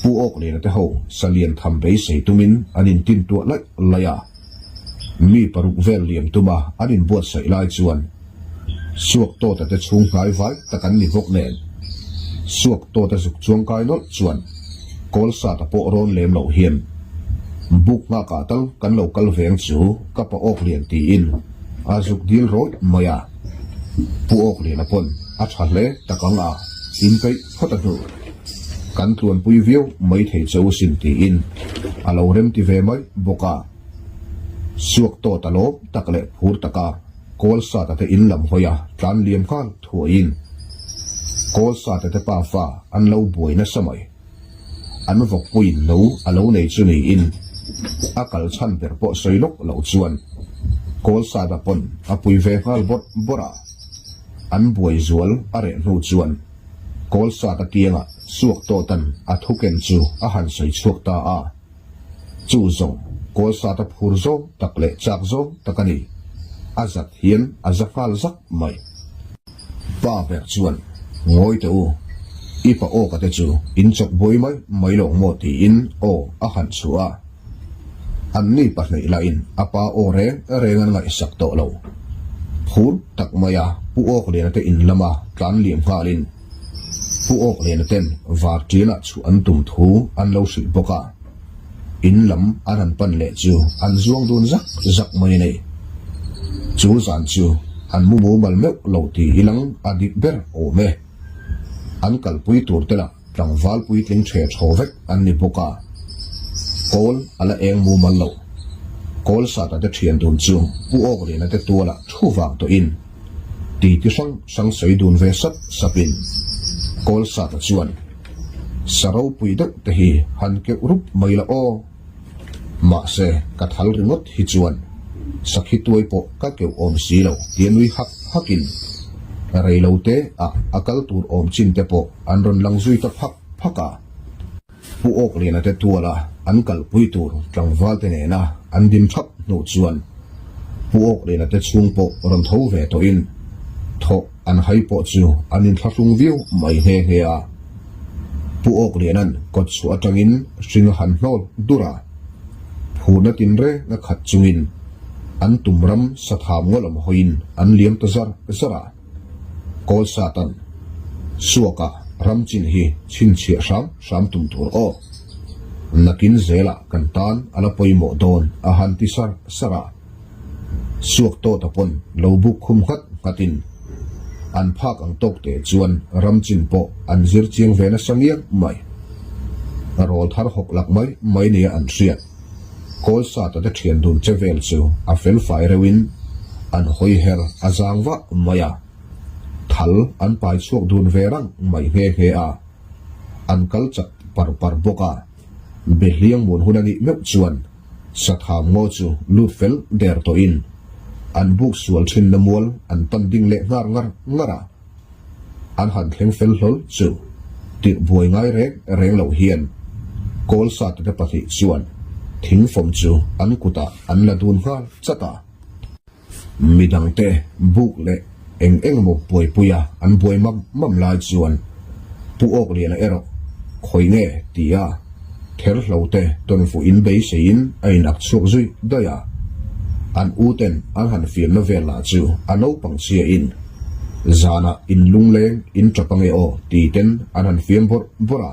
Pu Awk Lena te ho salian tham beisei tumin an intin tuah laih laih a. Mi paruk vel liam tuma an inbuatsaih lai chuan Suak Tawta te chhung hnai vai tak an ni bawk nen Suak Tawta zuk chuang kai nawlh chuan Kawlsata pawh rawn lem loh hian Buk nghakah tal kan lo kal veng chu ka pa awk lian tiin a zuk dil rawih mai a. Pu awk liana pawn a tha hle tak ang a, in peih phawt a hnu. Kan tluanpui viau mai thei che u sin tiin a lo remti ve mai bawk a. Suak tawt a lawm tak leh phur taka Kawlsata te in lam hawi a tlan liam nghal thuaiin Kawlsata te pafa an lo buai nasa mai. An vawkpuiin no a lo nei chu niin a kal chhan ber pawh sawi lawk loh chuan Kawlsata pawn a pui ve nghal bawrh bawrh a. An buai zual a reh hnu chuan Kawlsata kiangah suak tawtan a thuken chu a han sawi chhuak ta a. Chu zawng Kawlsata phur zawng tak leh chak zawng tak a ni. A zat hian a za nghal zak mai. Pa ber chuan, Ngawi teh u, i pa awka te chu in chawk buai mai mai lo maw tiin aw a han chhuah a. An ni pahnih lahin a pa aw reng reng an ngaihsak tawh lo. Phur tak maia Pu Awkliana te in lama tlan liam nghalin. Pu Awklena ten Varṭialah chhuah an tum thu an lo hrilh bawk a. In lam an han pan leh chu an zuang dun zak zak mai a ni. Chu zan chu an mu mumal meuh lo ti ilang a dik ber awm e. An kalpui tur te lah tlangval puitling ṭhe ṭhaw vek an ni bawk a. Kawl a la eng mumal lo. Kawl sata te ṭhian dun chu Pu Awkliana te tualah thu vang tawhin titi hrang hrang sawi dun ve sap sapin Kawl sata chuan Sa ropui deuh te hi han keuh rup mai la aw. Mahse, ka thal ringawt hi chuan sakhi tuai pawh ka keuh awm si lo tia nui hak hakin rei lo te ah a kal tur awm chin te pawh an rawn lang zui ta phak phak a. Pu Awkliana te tuala an kalpui tur tlangval te nena an din thap hnuh chuan Pu Awkliana te chhung pawh rawn tho ve tawhin thawh an hai pawh chu an inthlahrung viau mai nghe nghe a. Pu Awkliana'n kawt chhuah atangin hring a han hnawl dur a, phurna tinreng a khat chungin an tum ram satham ngaw lam hawiin an liam ta zar zar a. Kawl Satan, Suaka ram chin hi chhinchhiah hram hram tum tur aw. Nakin zelah kan tan a la pawimawh dawn a han ti sar sar a. Suak tawta pawn lo buk khum nghat nghatin an phak ang tawk te chuan ram chin pawh an zir chiang ve nasa ngiang mai. Rawl thar hawk lak mai mai nia an hriat. Kawl sata te thian dun che vel chu a fel fai reuhin an hawi her a zang vah mai a. Thal an pai chhuak dun ve rang mai nghe nghe a. An kal chak par par bawk a. Behliang mun hun a nih meuh chuan Satham ngaw chu lut fel der tawhin an buk sual thinna mual an pan ding leh nghar ngar ngar a. An han thleng fel hlawl chu tirh buai ngai reng reng loh hian kawl sate te pahnih chuan thingfawm chu an kutah an la dun nghal chat a. Midangte buk leh eng eng emaw buaipuia an buai mam mam lai chuan Pu Awkliana erawh khawi nge tia therhlo te tawnfuh in beiseiin a inak chhuak zui daih a. An u ten an han fiamna vel lah chu a naupang chiahin zanah in lungleng in tap ange aw ti ten an han fiam bawrh bawrh a.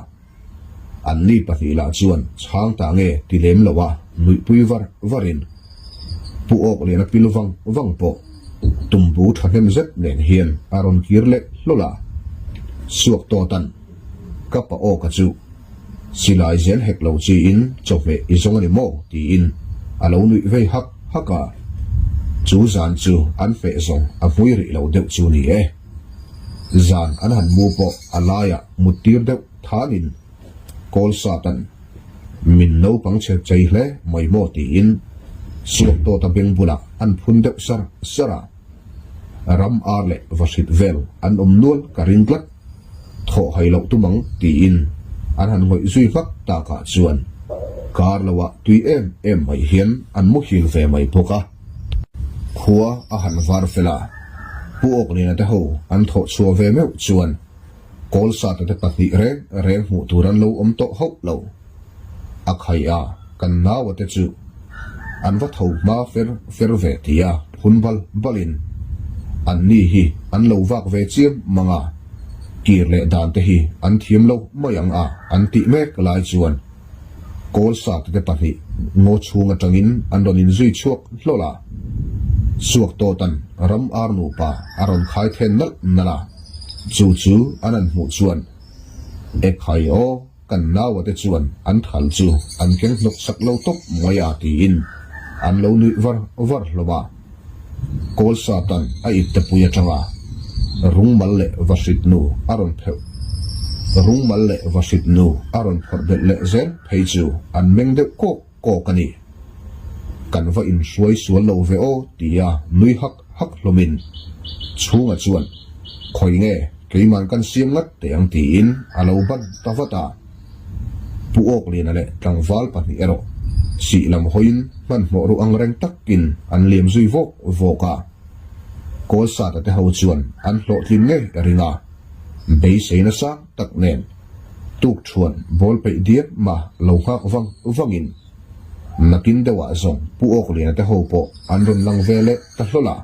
Anni pahnih lah chuan chhang ta nge ti lem lo a nuihpui var varin Pu Awkliana pil vang vang pawh tumbu thahnem zet nen hian a rawn kir leh hlawl a. Suak tawtan ka pa awka chu silai zel hek lo chiin chawhmeh i zawng a ni maw tiin a lo nuih vei hak hak a. Chu zan chu an feh zawng a hmui rih lo deuh chu ni e. Zan an han mu pawh a laiah mut tir deuh thanin kawl satan min naupang chhe chei hle mai maw tiin suak tawta beng bulah an phun deuh sar sar a. Ram ar leh vahrit vel an awm nual ka ring tlat, thawh hai loh tum ang tiin an han ngawih zui hmak takah chuan kar loah tui em em mai hian an muhil ve mai bawk a. Khua a han var fel a, Pu Awkliana te ho an thawh chhuah ve meuh chuan Kawl sata te pahnih reng reng hmuh tur an lo awm tawh hauh lo. A khai a, kan naua te chu an va tho hma fer fer ve tia phun bal balin an ni hi an lo vak ve chiam mang a, kir leh dan te hi an thiam lo mai ang a an tih mek lai chuan Kawl sate te pahnih ngaw chhung atangin an rawn inzui chhuak hlawl a, Suak tawtan ram ar nupa a rawn khai then nalh nalh a, chu chu an han hmuh chuan Ekhai aw kan naua te chuan an thal chu an keng hnawk sak lo tawp mai a tiin an lo nuih var var hlawm a. Kawl Satan a iptepui atanga rungmal leh vahrit nu a rawn pheuh. Rungmal leh vahrit nu a rawn phawrh belh leh zel phei chu an meng deuh kawk kawk a ni. Kan va inhruai sual lo ve aw tia nui hak hak hlawmin chhunga chuan khawi nge keiman kan siam ngat teh ang tiin a lo ban ta vat a. Pu Awkliana leh tlangval pahnih erawh sih lam hawiin hmanhmawh ru ang reng takin an liam zui vawk vawk a. Kawlsata te ho chuan an hlawhtlin ngei a ring a, beiseina sang tak nen tukṭhuan bawl peih diam ma lo nghak vang vangin nakin deuhah zawng Pu Awkliana te ho pawh an rawn lang ve leh ta hlawl a.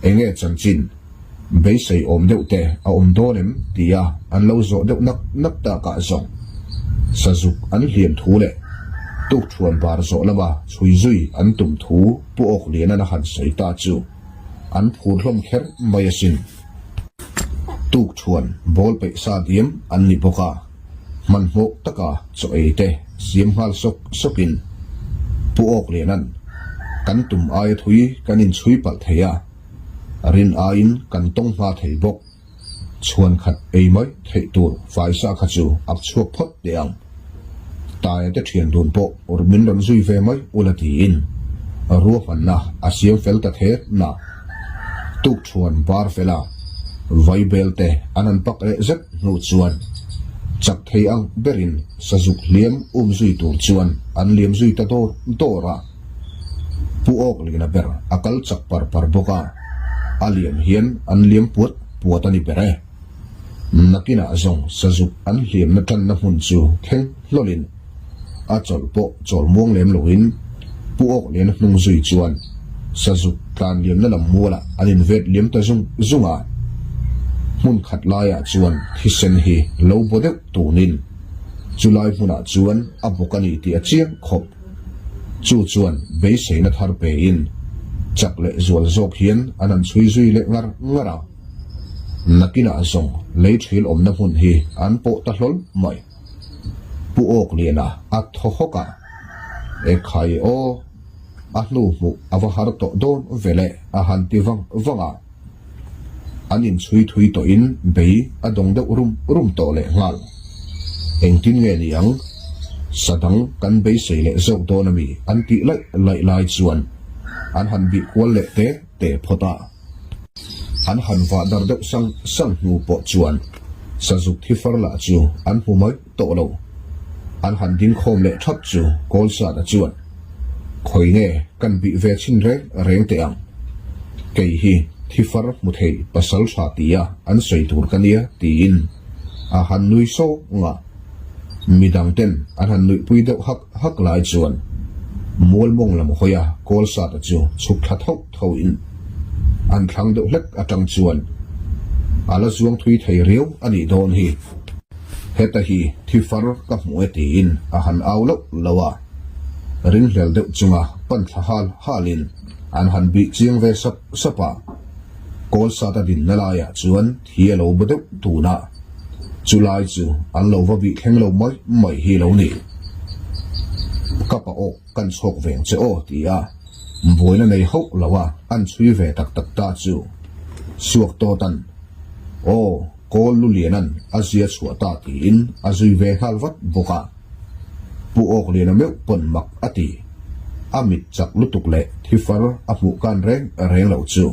Enge chanchin? Beisei awm deuh te a awm dawn em? tia an lo zawh deuh nak nak takah zawng sazuk an hliam thu leh tukṭhuan bar zawh lama chhui zui an tum thu Pu Awklianan a han sawi ta chu an phur hlawm kher mai asin. Tukṭhuan bawl peih sa diam an ni bawk a, hmanhmawh taka chaw ei te siam nghal sawk sawkin Pu Awklianan kan tum aia thui kan inchhui palh thei a, Rin aiin kan tawng hma thei bawk. Chhuan khat ei mai theih tur faisa kha chu ak chhuak phawt teh ang. Taia te thian dun pawh min rawn zui ve mai ula tiin ruahmanna a siam fel ta thet na. Tukṭhuan bar fela vaibel te an han pak leh zet hnu chuan chak thei ang berin sazuk hliam um zui tur chuan an liam zui ta dawr dawr a. Pu Awklina ber a kal chak par par bawk a, a liam hian an liam puat puat a ni ber e. Nakinah zawng sazuk an hliamna tanna hmun chu thleng hlawlin a chawlh pawh chawl muang lem loin Pu Awklina hnung zui chuan sazuk tlan liamna lam mualah an invet liam ta zung zung a. Hmun khat laiah chuan thisen hi lo baw deuh tunin chulai hmunah chuan a bawk a ni tih a chiang khawp. Chu chuan beiseina thar pein chak leh zual zawk hian an han chhui zui leh ngar ngar a. Nakinah zawng lei thil awmna hmun hi an pawh ta hlawl mai. Pu Awkliana a thaw hawk a, Ekhai aw, a hnu hmuh a va har tawh dawn veleh a han ti vang vang a. An inchhui thui tawhin bei a dawng deuh rum rum tawh leh nghal. Engtin nge ni ang? Sa dang kan beisei leh zawk dawn ami an tih laih laih lai chuan an han bih kual leh te te phawt a. An han vah dar deuh sang sang hnu pawh chuan sazuk thi far lah chu an hmu mai tawh lo. An han ding khawm leh thap chu Kawlsana chuan, Khawi nge kan bih ve chhin reng reng teh ang? Kei hi thi far hmu thei pasal tha tia an sawi tur ka nia tiin a han nui sawng a. Midang ten an han nuihpui deuh hak hak lai chuan Mualmawng lam hawia Kawlsata chu chhuk thla tho tho in an thlang deuh hlek atang chuan a la zuang thui thei riau a nih dawn hi. Heta hi thi far ka hmu e tiin a han au loh loh a, ringhlel deuh chunga pan thla hal halin an han bih chiang ve sap sap a. Kawlsat a dinna laiah chuan thi a lo ba deuh tun a, chulai chu an lo va bih thleng lo mai mai hi lo ni. Ka pa awk kan chhawk veng che aw ti a, buaina nei hauh lo a an chhui ve tak tak ta chu suak tawt an aw. Kawl Luliana'n a zia chhuah ta tiin a zui ve nghal vat bawk a. Pu Awkliana meuh pawn mak a ti. A mit chak lutuk leh thifar a hmuh kan reng reng loh chu.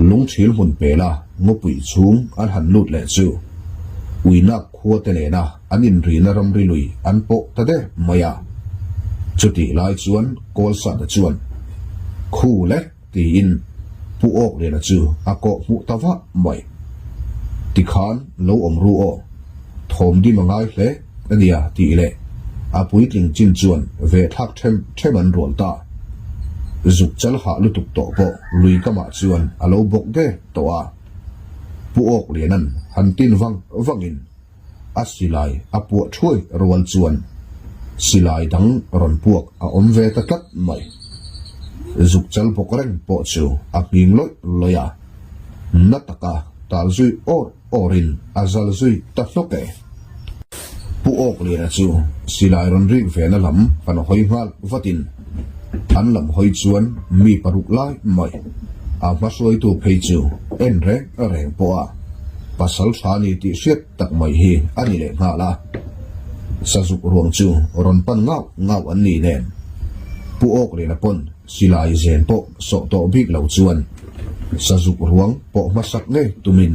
Lungthil hmun pela ngawpui chhung an han lut leh chu Uinak khua te nena an inrina ramri lui an pawh ta der mai a. Chutih lai chuan Kawlsana chuan, Khu le! Tiin Pu Awkliana chu a kawh hmuh ta vah mai. Tikhan lo awm ru aw, thawm dim a ngai hle a nia tih leh a puitling chin chuan ve thlak them them an rual ta. Zuk chal hah lutuk tawh pawh lui kamah chuan a lo bawk der tawh a. Pu Awkliana'n han tin vang vangin A silai a puah thuai rual chuan silai dang rawn puak a awm ve ta tlat mai. Zuk chal bawk reng pawh chu a hming lawih lawih a, na taka tal zui awr awrin a zal zui ta hlawk e. Pu Awkliana chu silai rawn rik vena lam kan hawi nghal vatin an lam hawi chuan mi paruk lai mai a hmahruaitu phei chu en reng reng pawh a pasal tha ni tih hriat tak mai hi a ni leh nghal a. Sazuk ruang chu rawn pan ngau ngau an ni nen Pu Awkliana pawn silai zen pawh sawh tawh bik lo chuan sazuk ruang pawh hmasak ngei tumin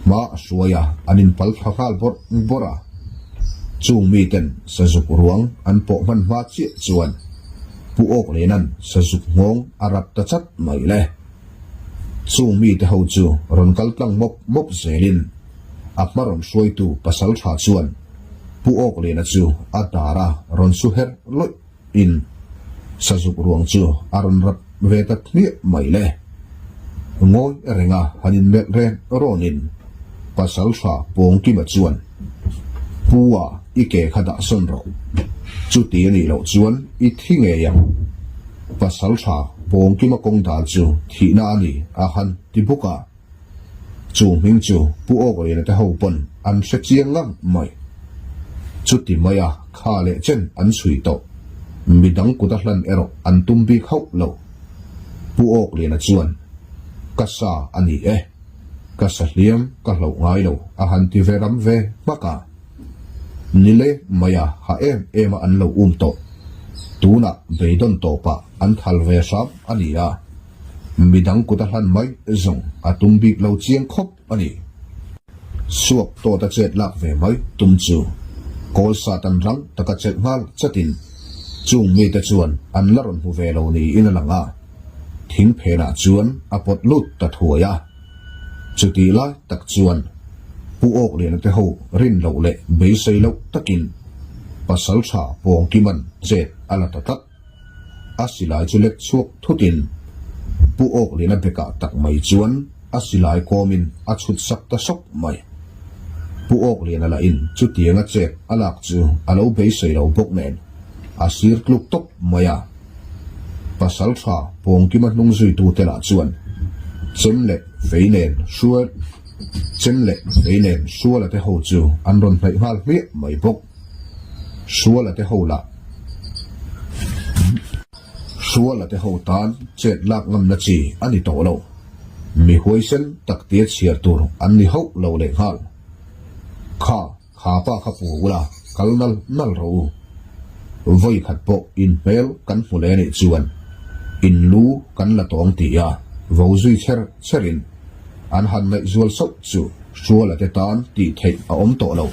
hma a hruai a, an inpal thla nghal bawrh bawrh a. Chung miten sazuk ruang an pawh hman hma chiah chuan Pu Awkliana'n sazuk nghawng a rap ta chat mai le. Chung mite ho chu rawn kal tlang mawp mawp zelin a hma rawn hruaitu pasal tha chuan Pu Awkliana chu a dar a rawn su her lawih in sazuk ruang chu a rawn rap ve ta hmiah mai le. Ngawi renga han inmelh reng rawnin Pasalṭha Pawngkima chuan, Pu a, i ke kha dah sawn rawh. Chuti a nih loh chuan i thi ngei ang. Pasalṭha Pawngkima kawng dal chu thihna a ni a han ti bawk a. Chu hming chu Pu Awkliana te ho pawn an hre chiang ngang mai. Chuti maia kha leh chen an chhui tawh. Midang kut a hlan erawh an tum bik hauh lo. Pu Awkliana chuan, Ka sa a ni e. Ka sa hliam ka hlauh ngai lo a han ti ve ram ve hmak a. Nile maia ha em em a an lo um tawh. Tunah beidawn tawpah an thal ve hram a ni a. Midang kut a hlan mai zawng a tum bik lo chiang khawp a ni. Suak tawt a chet lak ve mai tum chu kawl sat an rang taka chelh nghal chatin chung mite chuan an la rawn hmu ve lo niin a lang a, thing phenah chuan a pawt lut ta thuai a. Chutih lai tak chuan Pu Awkliana te ho rin loh leh beisei loh takin Pasaltha Pawngkima'n chet a la ta tlat. A silai chu lek chhuak thutin Pu Awklina bekah tak mai chuan a silai kawmin a chhut sak ta sawk mai. Pu Awkliana lahin chutianga chet a lak chu a lo beisei lo bawk nen a sir tluk tawp mai a. Pasaltha Pawngkima hnung zuitute lah chuan chem leh fei nen hrual chem leh fei nen hruala te ho chu an rawn hnaih nghal hmiah mai bawk. Hruala te ho lah Hruala te ho tan chet lak ngamna chi a ni tawh lo. Mi huaisen tak tia chhiar tur an ni hauh lo leh nghal. Kha, kha pa kha pu ula, kal nal nal rawh u. Vawi khat pawh in hmel kan hmu leh anih chuan in lu kan la tawng ti a, vo zui cher cherin an han ngaihzual sauh chu Hruala te tan tih theih a awm tawh lo.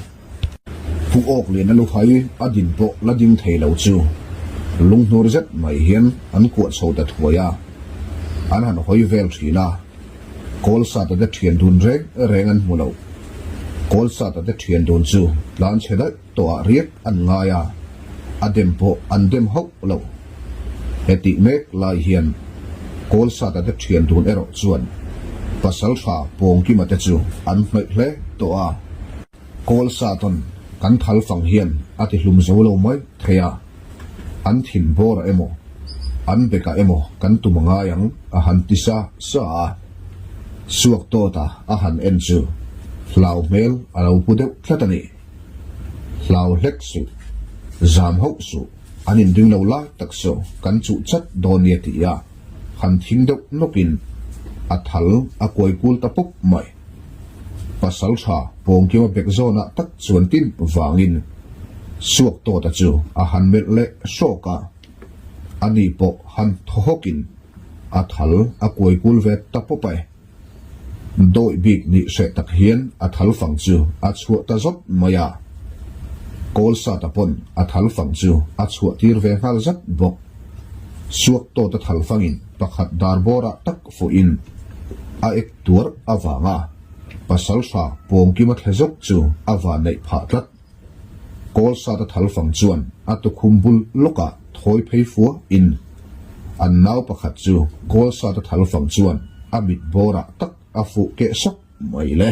Pu Awk Liana luhai a din pawh la ding thei lo chu lunghnur zet mai hian an kuah chho ta thuai a, an han hawi vel thin a, Kawlsata te thian dun reng reng an hmu lo. Kawlsata te thian dun chu tlan chhe daih tawh ah riak an ngai a, a dem pawh an dem hauh lo. Hetih mek lai hian Kawlsata te thian dun erawh chuan Pasaltha Pawngkima te chu an hnaih hle tawh a. Kawl satawn kan thal fang hian a ti hlum zo lo mai thei a, an thin bawrah emaw, an bekah emaw kan tum a ngai ang a han ti sa sa a. Suak tawta a han en chu hlau hmel a lo pu deuh tlat a ni. Hlau hlek suh, zam hauh suh, an inring lo lai tak saw kan chuh chat dawn nia ti a, han thing deuh nawkin a thal a kuai kul ta pawp mai. Pasal tha Pawngkima bek zawnah tak chuan tin vangin Suak Tawta chu a han melh leh hrawk a, ani pawh han thaw hawkin a thal a kuai kul ve ta pawp e. Dawih bik nih hreh tak hian a thal fang chu a chhuah ta zawt mai a, Kawlsata pawn a thal fang chu a chhuah tir ve nghal zat bawk. Suak Tawta thal fangin pakhat dar bawrah tak fuhin a ek tuar avanga pasalhra Pawngkima thle zawk chu a van neih phah tlat. Kawlsata thalfang chuan a tukhum bul lawkah thawi phei fua in an nau pakhat chu Kawlsata thalfang chuan a mit bawrah tak a fuh keh sawk mai le.